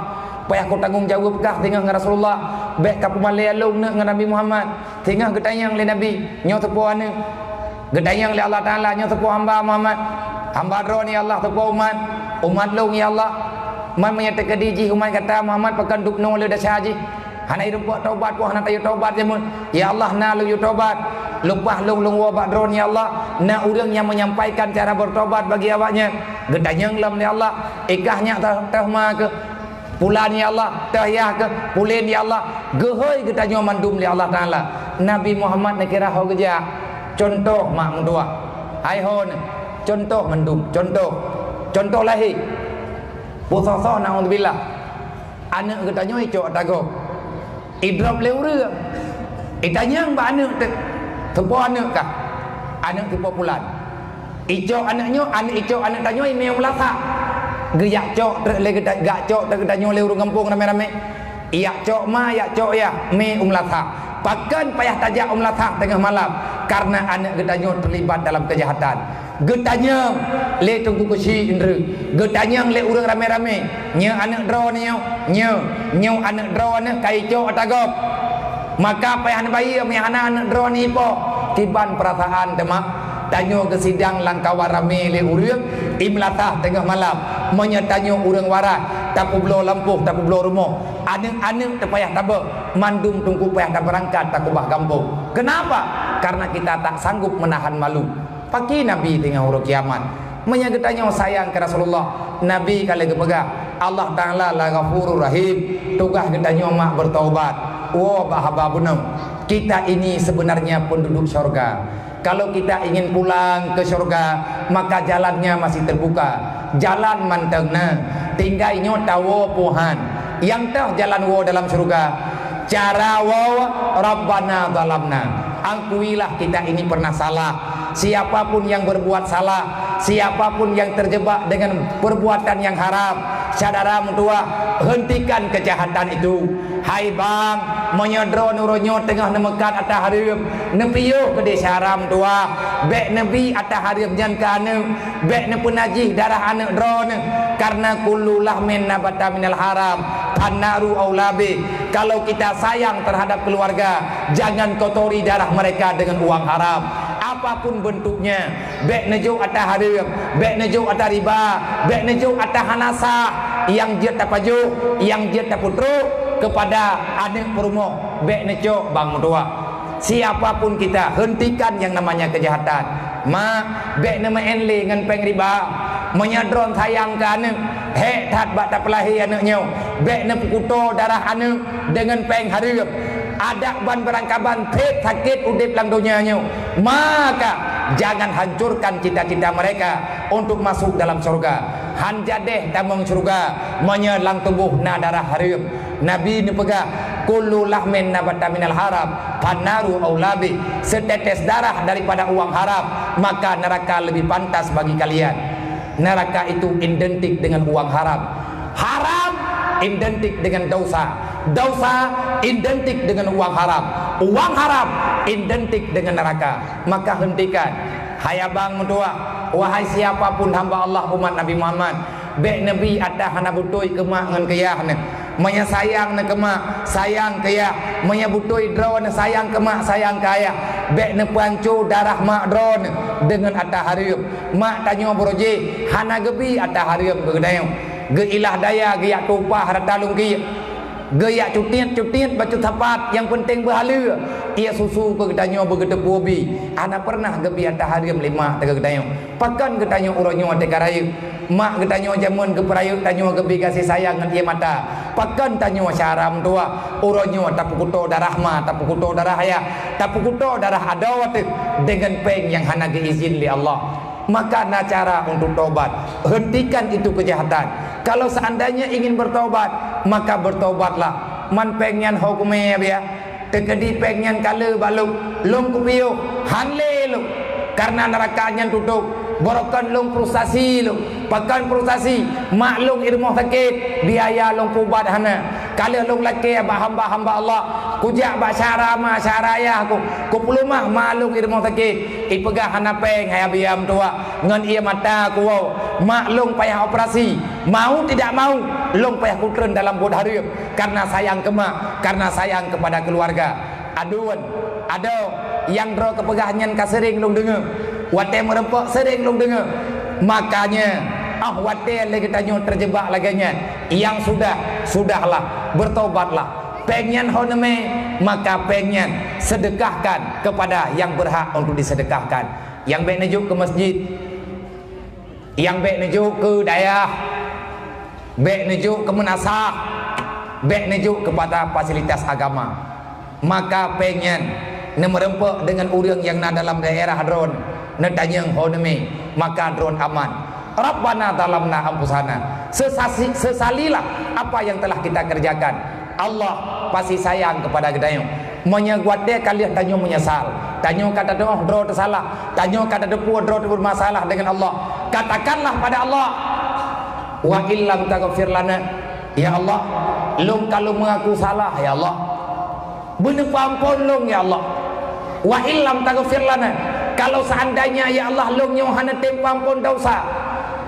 payah kutanggong jaweueb kah singoh ngon Rasulullah, bèk kapeumalèe lôn neuk ngon Nabi Muhammad." Singoh geutanyong lé Nabi, "Nyoe soe po aneuk?" Geutanyong lé Allah Taala, "Nyoe soe po hamba Muhammad?" "Hamba droeneuh ya Allah, soe po umat?" "Umat lôn ya Allah." "Man meunyoe teukeudi jih umat gata Muhammad, pakon dubnoe le desya jih? Hana jirumpok tobat, po hana tayue tobat jameun." "Ya Allah, na lôn yue tobat. Leupah lôn, lôn woe bak droeneuh ya Allah, na ureueng nyang menyampaikan cara bertobat bagi awaknyan." Geutanyong lom lé Allah, "Ikah nyak teuh, teuh ma keuh?" Pulan ya Allah, teuh yah keuh, pulen ya Allah, geuhôi geutanyoe mandum lé Allah Taala. Nabi Muhammad neukira ho geujak. Contoh mak meutuah. Hai ho neu, contoh mandum, contoh. Contoh lahé. Pusoh-soh naudzubillah. Aneuk geutanyoe icok ata gob. Idrop lé ureuëng. Itanyong bak aneuk teuh, "Soe po aneuk kah?" "Aneuk soe po pulan." Icok aneuk nyoe, aneuk icok aneuk tanyoe imé u meulasah. Geujak cok trek lé geuta-, gak cok trek geutanyoe lé ureuëng gampông ramé-ramé. Yak cok ma, yak cok yah, mé u meulasah. Pakon payah tajak u meulasah teungoh malam? Karena aneuk geutanyoe terlibat dalam kejahatan. Geutanyong lé Teungku Keuchik Indreuk, geutanyong lé ureuëng ramé-ramé, "Nyoe aneuk droeneuh nyoe, nyoe, nyoe aneuk droeneuh ka icok ata gob." Maka payah neubayeue meunyoe hana aneuk droeneuh ipo. Kiban peurasaan teuma, tanyoe geusidang lam kawan ramé lé ureuëng, i meulasah teungoh malam. Meunyoe tanyoe ureuëng waras, tapeubloe lampôh, tapeubloe rumoh, aneuk-aneuk teuh payah tabeuet, mandum teungku payah tabeurangkat takeubah gampông. Kenapa? Karena kita tak sanggup menahan malu. Pakri Nabi teungoh uroe kiamat? Meunyoe geutanyoe sayang keu Rasulullah, Nabi ka lheueh geupeugah, Allah Taala la Ghafurur Rahim. Tugaih geutanyoe mak beutaubat, woe bak haba bunoe. Kita ini sebenarnya penduduk syurga. Kalau kita ingin pulang ke syurga, maka jalannya masih terbuka. Jalan mantong na, tinggai nyoe tawoe po han. Nyang teuh jalan woe dalam syurga, cara woe, Rabbana zalamna. Akuilah kita ini pernah salah. Siapapun yang berbuat salah, siapapun yang terjebak dengan perbuatan yang haram, syedara meutuah, hentikan kejahatan itu. Hai bang, meunyoe droeneuh uroe nyoe teungoh neumeukat ata hareuem, neupiôh keudeh syedara meutuah, bék neubi ata hareuem nyan keu aneuk. Bék neupeunajih darah aneuk droeneuh, karena kullu lahmin nabata minal haram, fannaru aula bih. Kalau kita sayang terhadap keluarga, jangan kotori darah mereka dengan uang haram. Apapun bentuknya, bék neujok ata hareuem, bék neujok ata riba, bék neujok ata hana sah, nyang jeuet tapajoh, nyang jeuet tapeutrok kepada aneuk peurumoh, bék neucok bang meutuah. Siapapun kita, hentikan yang namanya kejahatan. Mak, bék neumeu'en lé ngon péng riba. Meunyoe droeneuh sayang keu aneuk, hék that bak tapeulahé aneuk nyoe, bék neupeukuto darah aneuk deungon péng hareuem. Adak ban beurangkaban that sakét udeb lam donya nyoe, maka jangan hancurkan cita-cita mereka untuk masuk dalam syurga. Han jadeh tamong syurga meunyoe lam tuboh na darah hareuem. Nabi neupeugah, "Kullu lahmin nabata minal haram, fannaru aula bih." Setetes darah daripada uang haram, maka neraka lebih pantas bagi kalian. Neraka itu identik dengan uang haram. Haram identik dengan dosa. Dosa identik dengan uang haram. Uang haram identik dengan neraka. Maka hentikan. Hai abang meutuah, wahai siapapun hamba Allah umat Nabi Muhammad, bék neubi ata hana beutôi keu mak ngon keu yah neuh. Meunyoe sayang neuh keu mak, sayang keu yah. Meunyoe beutôi droeneuh sayang keu mak, sayang keu ayah, bék neupeuhanco darah mak droeneuh deungon ata hareuem. Mak tanyoe beurojéh hana geubi ata hareuem keu geutanyoe. Geuilah daya, geuyak tumpah rata lungkiek. Geuyak cutiet-cutiet bacut sapat, nyang peunteng beuhaleue. Ie susu keu geutanyoe beugeuteupeue bi, hana peureunah geubi ata hareuem lé mak teuh keu geutanyoe. Pakon geutanyoe uroe nyoe teuka rayeuk? Mak geutanyoe jameun geupeurayeuk tanyoe geubi gaséh sayang ngon ie mata. Pakon tanyoe syedara meutuah uroe nyoe tapeukuto darah ma, tapeukuto darah ayah, tapeukuto darah adoe teuh deungon péng nyang hana geuizin lé Allah? Maka na cara untuk tobat. Hentikan itu kejahatan. Kalau seandainya ingin bertobat, maka bertobatlah. Man péng nyan ho kumé, ya. Teukeudi péng nyan ka le bak lôn, lôn kupiôh, han lé lôn. Karena neraka nyan tutôp, barokon lôn frustasi lôn. Pakon frustasi? Mak lôn i rumoh sakét, biaya lôn peuubat hana. Ka lheueh lôn lakée bak hamba-hamba Allah, kujak bak syedara ma syedara ayah ku, kupeuleumah mak lôn i rumoh sakét. Ipeugah hana péng, hai abi meutuah, ngon ie mata kuwoe. Mak lôn payah operasi. Mau tidak mau, lôn payah kutreun dalam buet hareuem karena sayang keu mak, karena sayang kepada keluarga. Aduen, adoe, nyang droe kapeugah nyan ka seuréng lôn deungoe. Watée meureumpok seuréng lôn deungoe. Makanya, óh watée lé geutanyoe teujeubak lagée nyan, nyang sudah, sudahlah, bertobatlah. Péng nyan ho neumé, maka péng nyan sedekahkan kepada yang berhak untuk disedekahkan. Nyang bék neujok keu masjid, nyang bék neujok keu dayah, Bék neujok keu meunasah, bék neujok keupada fasilitas agama. Maka péng nyan neumeureumpok deungon ureuëng nyang na dalam daerah droen, neutanyong ho neumi, maka droen aman. Rabbana zalamna anfusana. Sesasi-, sesalilah apa yang telah kita kerjakan. Allah pasti sayang kepada geutanyoe. Meunyoe watée ka lheueh tanyoe meunyeusal, tanyoe ka tatuoh droe teusalah, tanyoe ka tateupeue droe teubeurmasalah deungon Allah, katakanlah pada Allah, "Wa illam taghfir lana," ya Allah, lôn ka lôn mengaku salah, ya Allah. Beuneupeuampon lôn, ya Allah. "Wa illam taghfir lana," kalau seandainya, ya Allah, lôn nyoe hana tem peuampon dosa,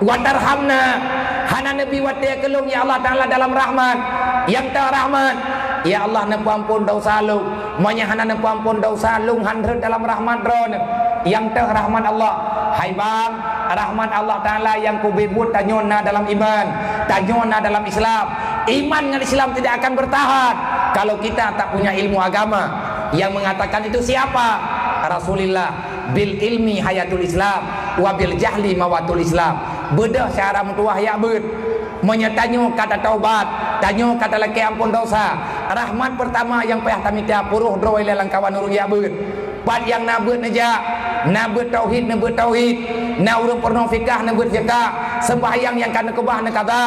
"wa tarhamna," hana neubi watée keu lôn, ya Allah Taala, dalam rahmat, nyang teuh rahmat, ya Allah, neupeuampon dosa lôn. Meunyoe hana neupeuampon dosa, lôn han rhot dalam rahmat Droeneueh, nyang teuh rahmat Allah. Hai bang, rahmat Allah Taala nyang kubi buet tanyoe na dalam iman, tanyoe na dalam Islam. Iman ngon Islam tidak akan bertahan kalau kita tak punya ilmu agama. Yang mengatakan itu siapa? Rasulullah. "Bil ilmi hayatul Islam, wa bil jahli mawatul Islam." Beudôh syedara meutuwah, jak beuet. Meunyoe tanyoe ka tataubat, tanyoe ka talakée ampon dosa, rahmat peurtama nyang payah tamita, puruh droe lé lamkawan ureuëng jak beuet. Pat nyang na beuet neujak, na beuet tauhid, neubeuet tauhid, na ureuëng peurunoe fikah, neubeuet fikah, seumbahyang nyang ka neukeubah neukaza,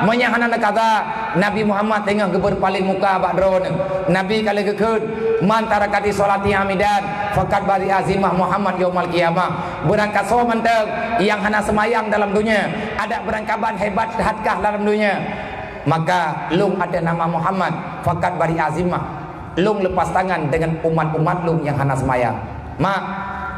meunyoe hana neukaza, Nabi Muhammad teungoh geubeurpaléng muka bak Droeneueh. Nabi ka lheueh geukheun, "Man taraka sholati amidan, faqad bari'a zimmah Muhammad yaumal qiyamah." Beurangkasoe mantong nyang hana seumayang dalam donya, adak beurangkaban hebat that kah dalam donya, maka lôn ateueh nama Muhammad, faqad bari'a zimmah, lôn leupah tangan deungon umat-umat lôn nyang hana seumayang. Mak,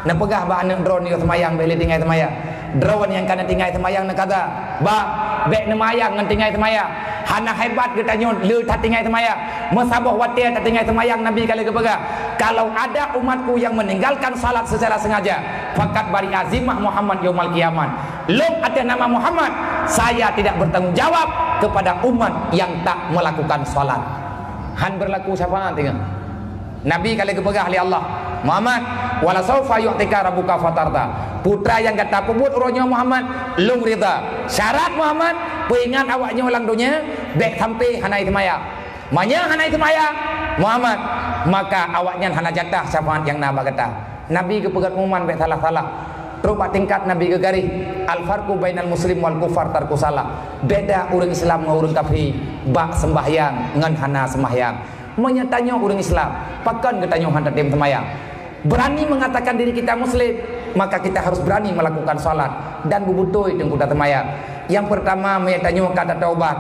neupeugah bak aneuëk droeneueh seumayang, bék lé tinggai seumayang. Droeneueh nyang ka neutinggai seumayang neukaza, "Bah, bék neumayang ngon tinggai seumayang. Hana hebat geutanyoe le that tinggai seumayang. Meusaboh watée tatinggai seumayang, Nabi ka lheueh geupeugah, 'Kalau ada umatku yang meninggalkan salat secara sengaja, faqad bari'a zimmah Muhammad yaumal qiyamah.'" Lôn ateueh nama Muhammad, saya tidak bertanggung jawab kepada umat yang tak melakukan salat. Han beurlaku syafaat teungoh. Nabi ka lheueh geupeugah lé Allah, "Muhammad, wala saufa yu'tika rabbuka fatarda." Peue nyang gata peubuet uroe nyoe Muhammad, lôn ridha. Syarat Muhammad, peuingat awak nyoe lam donya, bék sampai hana seumayang. Meunyoe hana seumayang, Muhammad, maka awaknyan hana jatah syafaat nyang na bak gata. Nabi geupeugah pengumuman bék salah-salah. Trok bak tingkat Nabi geugaréh, "Al-farqu bainal muslim wal kufar tarku salah." Beda ureuëng Islam ngon ureuëng kafé bak seumbahyang ngon hana seumbahyang. Meunyoe tanyoe ureuëng Islam, pakon geutanyoe hana tem seumayang? Berani mengatakan diri kita muslim, maka kita harus berani melakukan salat dan beubeutôi teungku taseumayang. Nyang peurtama, meunyoe tanyoe ka tataubat,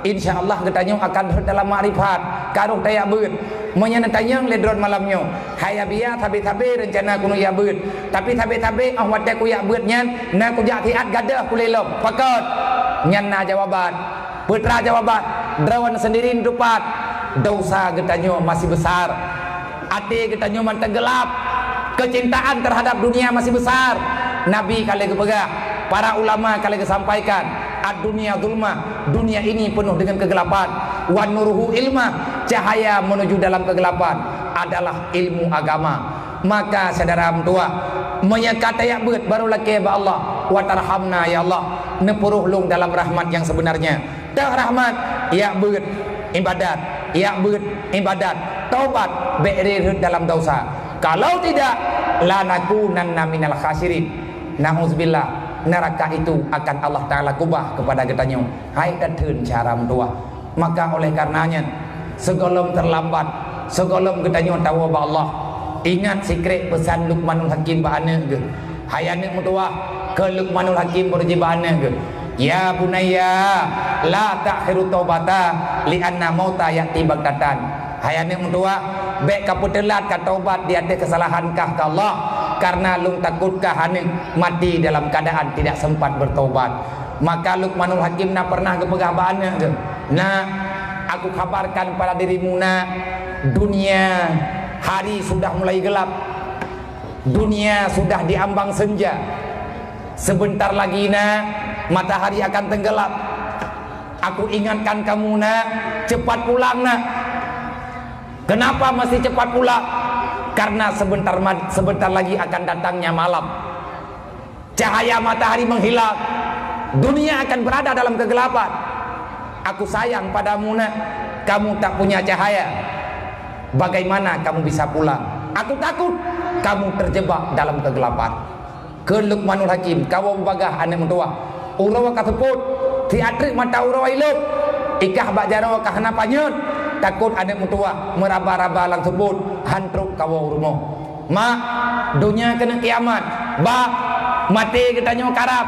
insya Allah geutanyoe akan rhot dalam makrifat, ka rhoh tajak beuet. Meunyoe neutanyong lé droeneueh malam nyoe, "Hai Abiya, sabe-sabe reuncana keuneuk jak beuet, tapi sabe-sabe óh watée kujak beuet nyan na kujak siat gadôh kulélom, pakon?" Nyan na jawaban. Peue jawaban, droeneueh sendiri neuteupat, dosa geutanyoe masih besar. Até geutanyoe mantong geulap. Keucintaan terhadap dunia masih besar. Nabi ka lheueh geupeugah, para ulama ka lheueh geusampaikan, "Ad-dunya zulmah," dunia ini penuh dengan kegelapan. "Wa nuruhu ilmah," cahaya menuju dalam kegelapan adalah ilmu agama. Maka syedara meutuwah, meunyoe ka tajak beuet baru lakée bak Allah, "Wa tarhamna, ya Allah, neupuroh lôn dalam rahmat nyang sebenarnya." Teuh rahmat, jak beuet ibadat, jak beuet ibadat, taubat, bék rhot dalam dosa. Kalau tidak, "Lanakunanna minal khasirin." Nauzubillah, neraka itu akan Allah Taala keubah kepada geutanyoe. Hai tatheun syedara meutuwah. Maka oleh karena nyan, sigohlom terlambat, sigohlom geutanyoe tawoe bak Allah, ingat sikrék peusan Luqmanul Hakim bak aneuëk geuh. Hai aneuëk meutuwah, kheun Luqmanul Hakim bak aneuëk geuh, "Ya bunayya, la ta'khirut taubata, li'annal mauta ya'ti baghtatan." Hai aneuëk meutuwah, bék kapeuteulat kataubat di ateueh keusalahan kah keu Allah, karena lôn takot kah aneuëk maté dalam keuadaan tidak sempat bertaubat. Maka Luqmanul Hakim na pernah geupeugah bak aneuëk geuh, "Nak, aku khabarkan pada dirimu, Nak, dunia hari sudah mulai gelap. Dunia sudah diambang senja. Sebentar lagi, Nak, matahari akan tenggelam. Aku ingatkan kamu, Nak, cepat pulang, Nak." "Kenapa mesti cepat pulang?" "Karena sebentar ma-, sebentar lagi akan datangnya malam. Cahaya matahari menghilang. Dunia akan berada dalam kegelapan. Aku sayang padamu, nak. Kamu tak punya cahaya. Bagaimana kamu bisa pulang? Aku takut kamu terjebak dalam kegelapan. Kheun Luqmanul Hakim, kawoe beubagaih aneuk meutuwah. Uroe ka seupôt, siat treuk mata uroe ilop. Ikah bak jaroe ka hana panyöt. Takot aneuk meutuwah meuraba-raba lam seupôt, han trok kawoe u rumoh. Mak, donya keuneuk kiamat. Bah, maté geutanyoe karab.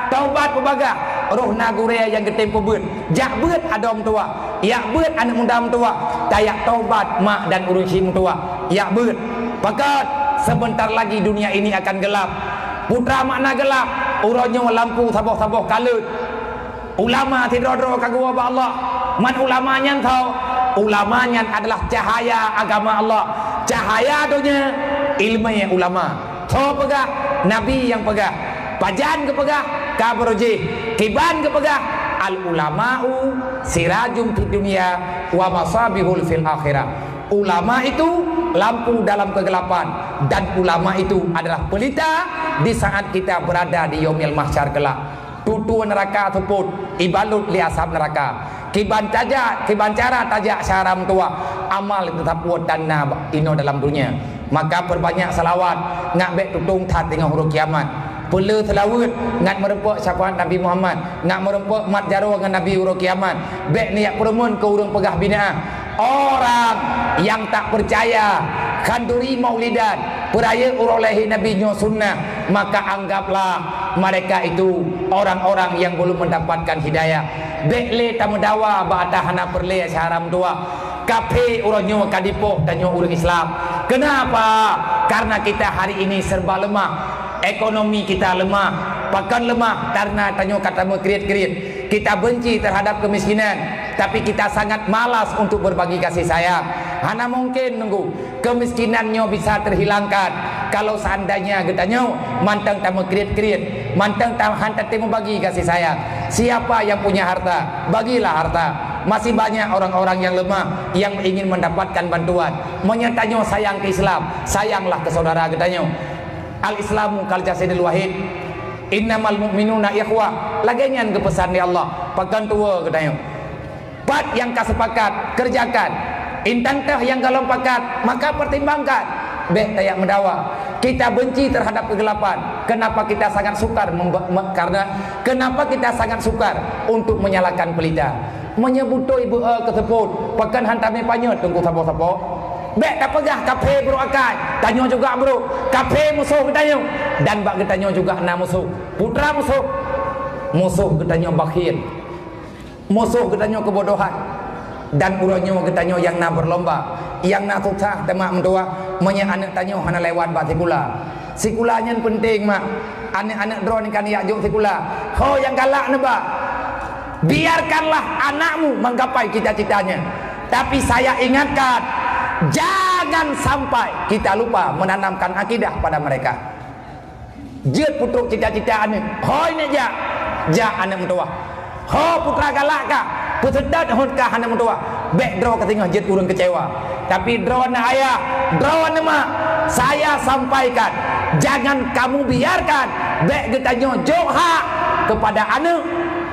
Taubat peubagaih, roh na gurée nyang geutem peubeuet. Jak beuet adoe meutuwah, jak beuet aneuk muda meutuwah, tajak taubat mak dan ureuëng syiek meutuwah. Jak beuet. Pakon, sebentar lagi dunia ini akan gelap. Putra makna gelap, uroe nyoe lampu saboh-saboh ka leuet. Ulama sidroe-droe ka geuwoe bak Allah. Man ulama nyan soe? Ulama nyan adalah cahaya agama Allah. Cahaya donya, ileumé ulama. Soe peugah? Nabi nyang peugah. Pajan geupeugah? Ka beurujih. Kiban geupeugah? Al ulama'u sirajum fid dunya wa masabihul fil akhirah. Ulama itu lampu dalam kegelapan, dan ulama itu adalah pelita di saat kita berada di yaumil mahsyar kelak. Tutoe neuraka seupôt, ibalut lé asab neuraka. Kiban tajak, kiban cara tajak syara meutuwah, amal teusapeue tan na inoe dalam donya. Maka peurbanyak seulaweuet, ngat bék tutong that teungoh uroe kiamat. Peuleueh seulaweuet ngat meurumpok syafaat Nabi Muhammad, ngat meurumpok mat jaroe ngon Nabi uroe kiamat. Bék neujak peureumeun keu ureuëng peugah bid'ah. Orang yang tak percaya khanduri maulidan, peurayeuk uroe lahé Nabi nyoe sunnah, maka anggaplah mereka itu orang-orang yang belum mendapatkan hidayah. Bék lé tameudawa bak ata hana peureulée syara meutuwah. Kaphé uroe nyoe ka dipoh tanyoe ureuëng Islam. Kenapa? Karena kita hari ini serba lemah. Ekonomi kita lemah. Pakon lemah? Karena tanyoe ka tameukriet-kriet. Kita benci terhadap kemiskinan, tapi kita sangat malas untuk berbagi kasih sayang. Hana mungkin nunggu kemiskinan nyoe bisa terhilangkan kalau seandainya geutanyoe mantong tameukriet-kriet, mantong ta-, han tatem meubagi kasih sayang. Siapa yang punya harta, bagilah harta. Masih banyak orang-orang yang lemah yang ingin mendapatkan bantuan. Meunyoe tanyoe sayang keu Islam, sayanglah keu saudara geutanyoe. Al-Islamu kal jasadil wahid. Innamal mu'minuna ikhwah. Lagée nyan geupeusan lé Allah. Pakon tuwoe geutanyoe. Pat nyang ka sepakat, kerjakan. Intan teuh nyang golom pakat, maka pertimbangkan. Bék tajak meudawa. Kita benci terhadap kegelapan. Kenapa kita sangat sukar membe-, me-, karena kenapa kita sangat sukar untuk menyalakan pelita? Meunyoe beutôi beu-e keu seupôt, pakon han tamé panyöt teungku sapo-sapo? Bék tapeugah kaphé brok akai, tanyoe juga brok. Kaphé musoh geutanyoe, dan bak geutanyoe juga na musoh. Putra musoh, musoh geutanyoe bakhil. Musoh geutanyoe keubodohan. Dan uroe nyoe geutanyoe nyang na beurlomba, nyang na susah teuma meutuwah meunyoe aneuëk tanyoe hana lewat bak sikula. Sikula nyan peunteng, mak. Aneuëk-aneuëk droeneuh kan jak jok sikula. Ho nyang galak neuba. Biarkanlah anakmu menggapai cita-citanya. Tapi saya ingatkan, jangan sampai kita lupa menanamkan akidah pada mereka. Jeuet peutrok cita-cita aneuëk. Hôi neuk jak, jak aneuëk meutuwah. Ho putra galak kah, peuseutôt hôt kah aneuëk meutuwah. Bék droe ka singoh jeuet ureuëng keucewa. Tapi droeneuh ayah, droeneuh mak, saya sampaikan, jangan kamu biarkan bék geutanyoe jok hak kepada aneuëk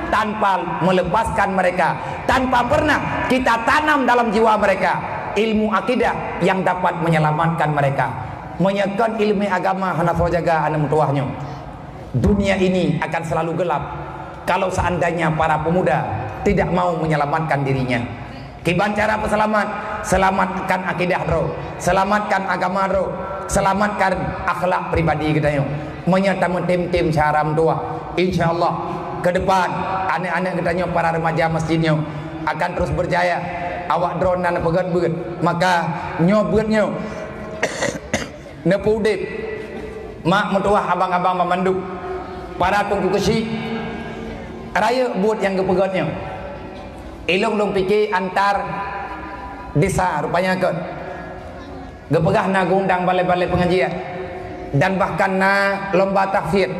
tanpa melepaskan mereka, tanpa pernah kita tanam dalam jiwa mereka ilmu akidah yang dapat menyelamatkan mereka. Meunyoe kon iéleumé agama hana soe jaga aneuëk meutuwah nyoe, dunia ini akan selalu gelap kalau seandainya para pemuda tidak mau menyelamatkan dirinya. Kiban cara peuseulamat? Seulamatkan akidah droe, seulamatkan agama droe, seulamatkan akhlak pribadi geutanyoe. Meunyoe tameutem-tem syara meutuwah, insya Allah, ke depan, aneuëk-aneuëk geutanyoe para remaja masjid nyoe akan terus berjaya. Awak droe na neupeugét beuet, maka nyoe beuet nyoe neupeuudeb. Mak meutuwah, abang-abang banmandum, para teungku keuchik, rayeuk buet nyang geupeugét nyoe. Ilôn lôn pike antar desa rupanya kon. Geupeugah na geuundang balai-balai pengajian dan bahkan na lomba tahfidz.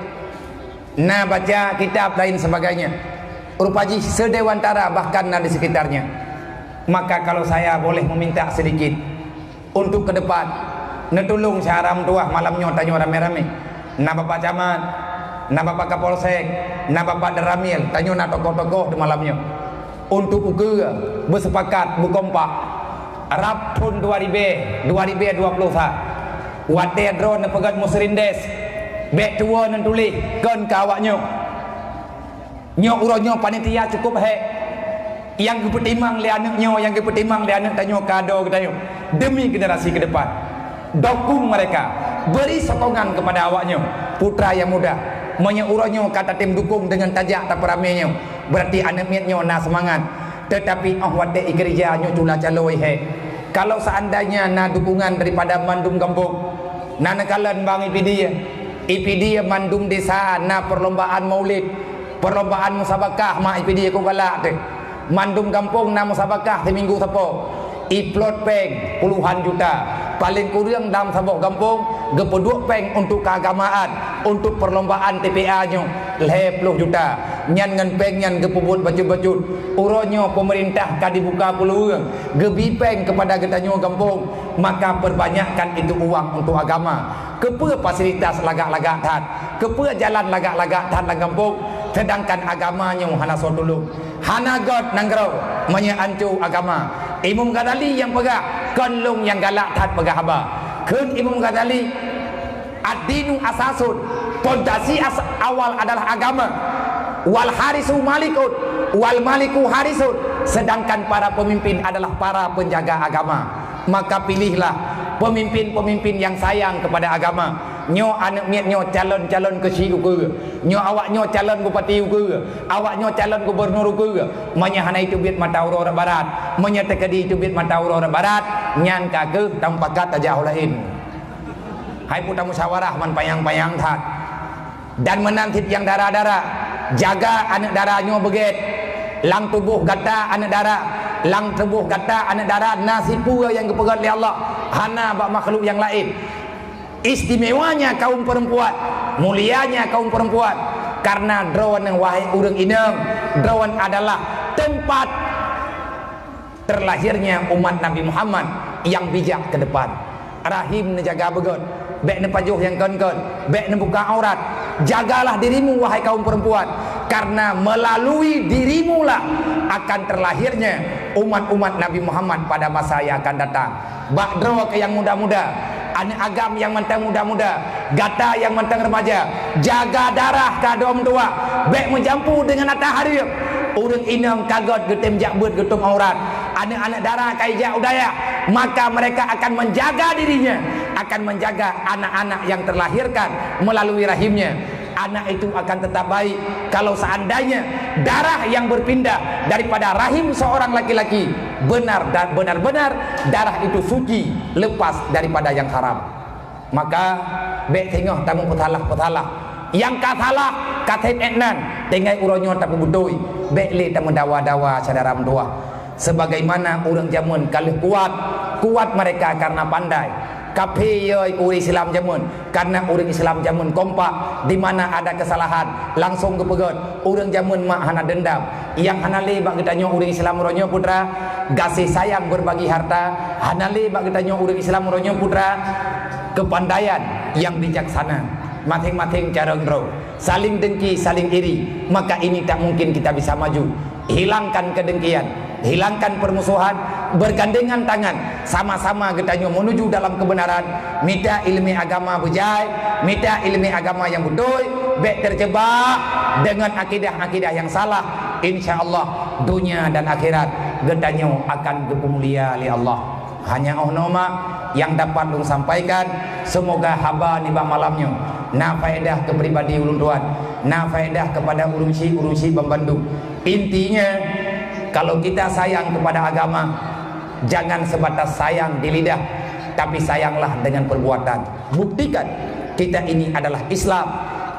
Na baca kitab lain sebagainya. Rupa jih se-Dewantara bahkan na di sekitarnya. Maka kalau saya boleh meminta sedikit untuk ke depan, neutulông syara meutuwah malam nyoe tanyoe ramé-ramé. Na Bapak Camat, na Bapak Kapolsek, na Bapak Danramil, tanyoe na tokoh-tokoh di malam nyoe. Untuk ukeue beusepakat beukompak rab thon dua ribèe, dua ribèe dua ploh sa, watèe droeneuh peugöt Musrindes, bèk tuwoe neutuléh kön keu awaknyoe. Nyoe uroe nyoe panitia cukup hék. Nyang geupeutimang lé aneuk nyoe, nyang geupeutimang lé aneuk tanyoe, kado geutanyoe demi generasi ke depan. Dukung mereka, beri sokongan kepada awaknyoe, putra nyang muda. Meunyoe uroe nyoe ka tatem dukung deungon tajak tapeuramé nyoe, berarti aneuk miet nyoe na seumangat. Teutapi 'oh watèe ikeurija nyoe cula calo hék. Kalau seandainya na dukungan daripada mandum gampông, na neukalon bang I P D, I P D mandum desa na perlombaan maulid, perlombaan musabakah mak I P D keu galak teuh. Mandum gampông na musabakah siminggu sapo. Iplot péng puluhan juta. Paléng kureueng dalam saboh gampông geupeuduek péng untuk keagamaan, untuk perlombaan T P A nyoe lhèe ploh juta. Nyan ngon péng nyan geupeubuet bacut-bacut. Uroe nyoe peumeurintah ka dibuka peuluweue, geubi péng keupada geutanyoe gampông, maka perbanyakkan itu uang untuk agama. Keupeue fasilitas lagak-lagak that? Keupeue jalan lagak-lagak that lam gampông? Sedangkan agama nyoe hana soe tulông. Hana göt nanggroe meunyoe anco agama. Imam Ghazali nyang peugah, kon lôn nyang galak that peugah haba. Kheun Imam Ghazali, "Ad-dinu asasun," pondasi as-, awal adalah agama. "Wal harisu malikun, wal maliku harisun," sedangkan para pemimpin adalah para penjaga agama. Maka pilihlah pemimpin-pemimpin yang sayang kepada agama. Nyoe aneuk miet nyoe calon-calon keuchik ukeue. Nyoe awak nyoe calon bupati ukeue. Awak nyoe calon gubernur ukeue. Meunyoe hana iteubiet mata uroe rot barat, meunyoe teukeudi iteubiet mata uroe rot barat, nyan ka kheueh tamupakat tajak u laén. Hai peue tamusyawarah man panyang-panyang that. Dan meunan cit nyang dara-dara, jaga aneuk dara nyoe beugét. Lam tuboh gata aneuk dara, lam tuboh gata aneuk dara na sipeue nyang geupeugét lé Allah, hana bak makhluk nyang laén. Istimewanya kaum perempuan, mulianya kaum perempuan, karena droeneuh, wahai ureuëng inong, droeneuh adalah tempat terlahirnya umat Nabi Muhammad yang bijak ke depan. Rahim neujaga beugét, bék neupajoh nyang kon-kon, bék neubuka aurat. Jagalah dirimu, wahai kaum perempuan, karena melalui dirimulah akan terlahirnya umat-umat Nabi Muhammad pada masa yang akan datang. Bak droe keuh nyang muda-muda, aneuk agam nyang mantong muda-muda, gata nyang mantong remaja, jaga darah keu dua meutuah, bék meujampu deungon ata hareuem. Ureuëng inong ka göt geutem jak beuet geutueng aurat, aneuk-aneuk dara ka ijak u dayah, maka mereka akan menjaga dirinya, akan menjaga anak-anak yang terlahirkan melalui rahimnya. Anak itu akan tetap baik kalau seandainya darah yang berpindah daripada rahim seorang laki-laki benar dan benar-benar darah itu suci, lepas daripada yang haram. Maka bék singoh tameupeusalah-peusalah. Nyang ka salah, ka sép ék nan, tinggai uroe nyoe tapeubeutôi. Bék lé tameudawa-dawa syedara meutuwah. Sebagaimana ureuëng jameun ka lheueh kuat, kuat mereka karena pandai. Kaphé yoi keu ureuëng Islam jameun, karena ureuëng Islam jameun kompak, di mana ada kesalahan, langsung geupeugét. Ureuëng jameun mak hana dendam. Nyang hana lé bak geutanyoe ureuëng Islam uroe nyoe putra, gaséh sayang berbagi harta, hana lé bak geutanyoe ureuëng Islam uroe nyoe putra, kepandaian yang bijaksana. Maséng-maséng carông droe, saling dengki, saling iri, maka ini tak mungkin kita bisa maju. Hilangkan kedengkian, hilangkan permusuhan, bergandengan tangan, sama-sama geutanyoe menuju dalam kebenaran, mita iéleumé agama beujai, mita iéleumé agama nyang beutôi, bék terjebak dengan akidah-akidah yang salah. Insya Allah, dunia dan akhirat geutanyoe akan geupeumulia lé Allah. Hanya 'oh noe mak nyang dapat lôn sampaikan. Semoga haba nibak malam nyoe na faedah keu pribadi ulôn tuan, na faedah kepada ureuëng syik-ureuëng syik banmandum. Intinya, kalau kita sayang kepada agama, jangan sebatas sayang di lidah, tapi sayanglah dengan perbuatan. Buktikan kita ini adalah Islam,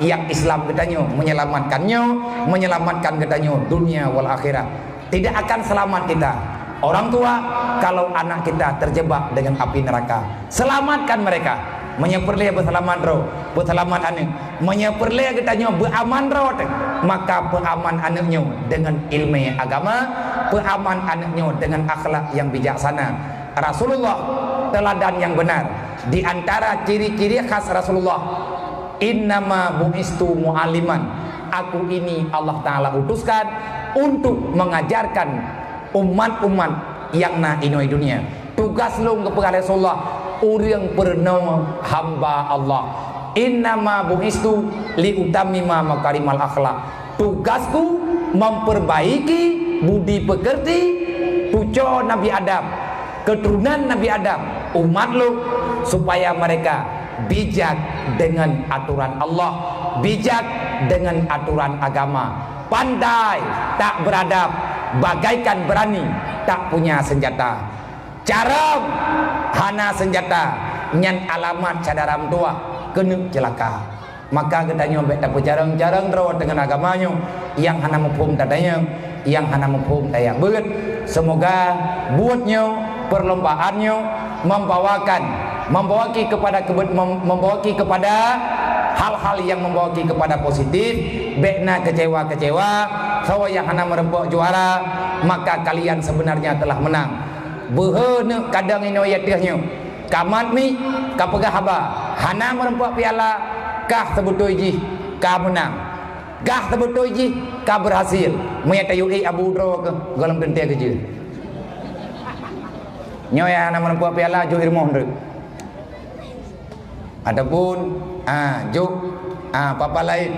yang Islam geutanyoe menyelamatkan nyoe, menyelamatkan geutanyoe dunia wal akhirat. Tidak akan selamat kita, orang tua, kalau anak kita terjebak dengan api neraka. Selamatkan mereka. Meunyoe peureulée beuselamat droe, beuselamat aneuk. Meunyoe peureulée geutanyoe beuaman droe teuh, maka peuaman aneuk nyoe dengan ilmu agama, peuaman aneuk nyoe dengan akhlak yang bijaksana. Rasulullah, teladan yang benar. Di antara ciri-ciri khas Rasulullah, "Innama bu'istu mu'alliman." Aku ini Allah Ta'ala utuskan untuk mengajarkan umat-umat nyang na inoe dunia. Tugas lôn, geupeugah lé Rasulullah, ureuëng peurunoe hamba Allah. "Innama bu'istu li utammima makarimal akhlak." Tugasku memperbaiki budi pekerti cuco Nabi Adam, keturunan Nabi Adam, umat lôn, supaya mereka bijak dengan aturan Allah, bijak dengan aturan agama, pandai tak beradab, bagaikan berani tak punya senjata. Carông hana senjata, nyan alamat syedara meutuwah keuneuk ceulaka. Maka geutanyoe bék tapeucarông-carông droe deungon agama nyoe, nyang hana muphom tatanyong, nyang hana muphom tajak beuet. Semoga buet nyoe, perlombaan nyoe membawakan, membawaki kepada kebe-, mem-, membawaki kepada hal-hal yang membawaki kepada positif. Bék na kecewa-kecewa, soe nyang hana meureumpok juara, maka kalian sebenarnya telah menang. Beuhe neuk kadang inoe ateueh nyoe. Ka mat miet, ka peugah haba, hana meureumpok piala, kah seubeutôi jih ka meunang. Kah seubeutôi jih ka beurhasil. Meunyo tayue ék abu droe keuh gohlom teuntée keujeuet. Nyoe nyang hana meureumpok piala jok i rumoh ndeuek. Ataupun, ha, jok, ha, papa laén.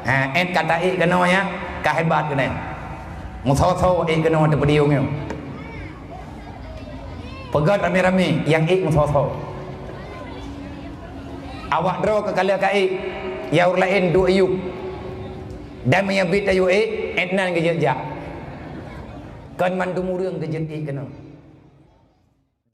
Ha, ék kata ék keunoe nyan, ka hebat keunoe. Meusoe-soe ék keunoe teupeudiyong nyoe. Peugét ramé-ramé nyang ék meusoe-soe. Awak droe keukalon ka ék, nyang ureuëng laén duek yup. Dan meunyo biet tayue ék, ék nan geujak-jak. Kon mandum ureuëng geujeuet ék keunoe.